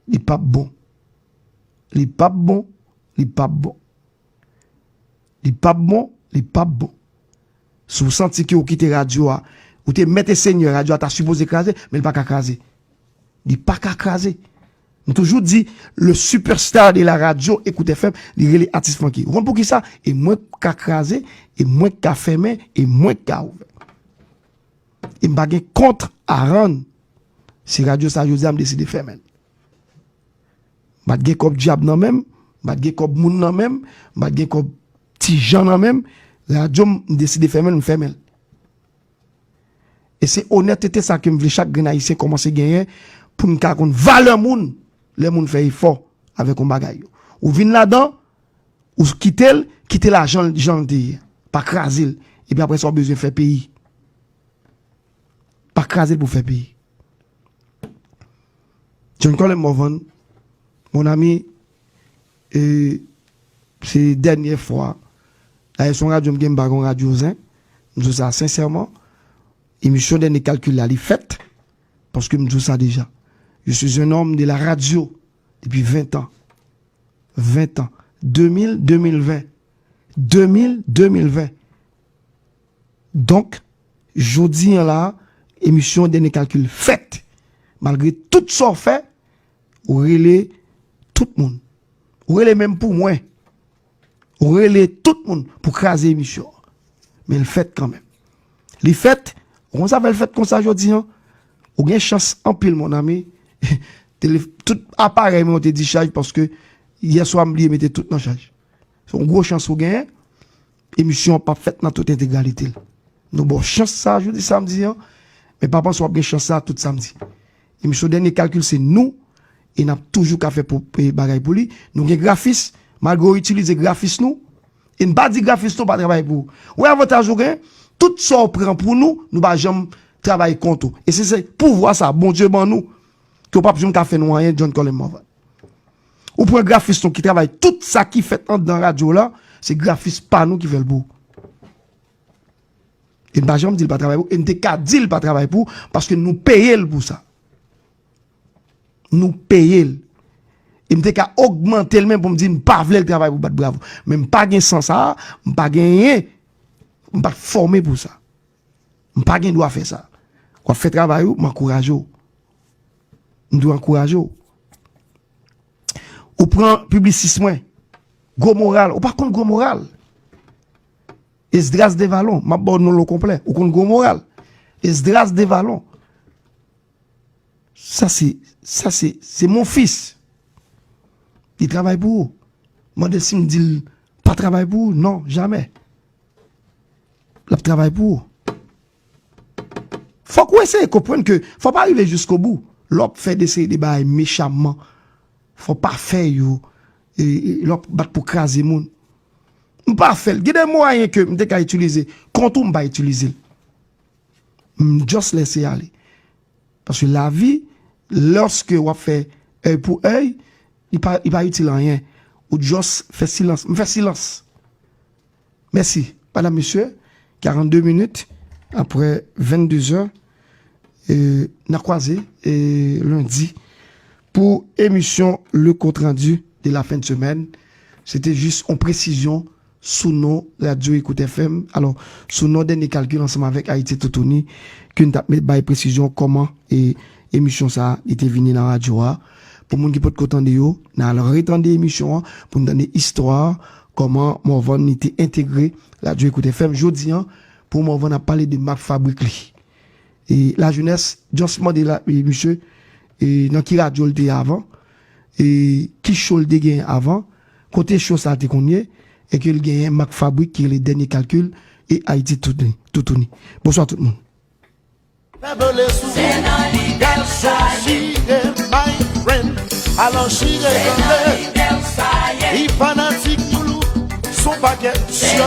li p ap bon. Li p ap bon. Li p ap bon. Li p ap bon. Li p ap bon. Si w santi ke w kite radyo a, ou te mèt e senyè, radyo a ta sipoze kraze, men li pa ka kraze. Li pa ka kraze. M toujou di, le superstar de la radio, Écoute F M, li rele atis Francky. Ou konn poukisa? E mwen k ka kraze, e mwen k ka fèmen, e mwen k ka ouvè. E m pa gen kont a rann. Se radyo sa, jodi a, m deside fèmen l. M pa t gen kòb dyab nan men m, m pa t gen kòb moun nan men m, m pa t gen kòb ti jan nan men m. Radyo m, m deside fèmen l, m fèmen l. E se onètete sa ke m vle chak grenn Ayisyen kòmanse genyen pou n ka konn valè moun lè moun fè efò avèk yon bagay yo. Ou vin ladan, ou kite l, kite l a jan, jan l te ye. Pa kraze l. Epi apre sa, w bezwen fè peyi. Pa kraze l pou fè peyi. John Colem Morvan, mon ami, e, se dènyè fwa. Dayè, se yon radyo m gen, m pa gen yon radyo zen. M di w sa sensèman. Emisyon Dènye Kalkil la, li fèt. Paske m di w sa deja. Je suis un homme de la radio depuis vingt ans. Vingt ans. Deux mille, deux mille vingt. Deux mille, deux mille vingt. Donk, jodi a la, emisyon Dènye Kalkil fèt. Malgre tout sa w fè, ou rele tout moun. Ou rele menm pou mwen. Ou rele tout moun pou kraze emisyon an. Men l fèt kanmenm. Li fèt, ou konn sa fè l fèt konsa jodi a? Ou gen chans anpil, mon ami. Tele-, tout aparèy mwen yo te dichaj paske yè swa m bliye mete tout nan chaj. Se yon gwo chans ou genyen. Emisyon an p ap fèt nan tout entegralite l. Nou ba w chans sa a jodi samdi an, men pa panse w ap gen chans sa a tout samdi. Emisyon Dènye Kalkil se nou, e n ap toujou ka fè pou, e, bagay pou li. Nou gen grafis, malgre w itilize grafis nou, e n pa di grafis nou pa travay pou ou. Ou wè avantaj ou gen, tout sa w pran pou nou, nou pa janm travay kont ou. E se, se pouvwa sa a Bondye ban nou, ke w p ap janm ka fè nou anyen, John Colem Morvan. Ou pran grafis nou ki travay tout sa ki fèt anndan radyo la, se grafis pa nou ki fè l pou ou. E n pa janm di l pa travay pou ou, e n te ka di l pa travay pou ou, paske nou peye l pou sa. Nou peye l. E m te ka ogmante l menm pou m di m pa vle l travay pou bat bravo. Men m pa gen san sa a, m pa genyen, m pa t fòme pou sa. M pa gen dwa fè sa. W ap fè travay ou, m ankouraje w. M dwe ankouraje w. Ou pran piblisist mwen, gwo moral, ou pa konn gwo moral. Esdras Devalon, m ap ba w non l o konplè, ou konn gwo moral. Esdras Devalon. Sa se, sa se, se mon fils. Li travay pou ou. Mande si m di l pa travay pou ou? Non, jamè. L ap travay pou ou. Fòk ou eseye konprann ke fò pa rive jiskobou. Lè w ap fè de seri de bagay mechamman, fò pa fè yo. E, e, lè w ap bat pou kraze moun. M pa fè l. Gen de mwayen ke m te ka itilize kont ou, m pa itilize l. M just lèse ale. Paske lavi, lòske w ap fè èy pou èy, li pa, li pa itil anyen. Ou just fè silans. M fè silans. Mèsi, madam, mesye. Karannde minit apre venndezè, e, n a kwaze, e, lendi pou emisyon Le Compte Rendu de la Fin de Semaine. Se te jis yon presizyon sou non Radyo Ecoute F M. Alò, sou non Dènye Kalkil ansanm avèk Ayiti Toutouni, ke n t ap met bay presizyon kòman e emisyon sa a, li te vini nan radyo a. Pou moun ki potko tande yo, n al retande emisyon an pou n tande istwa kòman Morvan li te entegre Radyo Ecoute F M. Jodi an, pou Morvan ap pale de mak fabrik li. E lajenès, just mande la, e, misye, e, nan ki radyo l te ye avan, e, ki cho l te genyen avan, kote cho sa te konn ye, e ke l genyen mak fabrik ki rele Dènye Kalkil e Ayiti Toutouni. Toutouni. Bonswa tout moun. Fè vole sou ou. Gason chire my friend. Alò chire tande. Li fanatik Loulou. Son pakèt sè.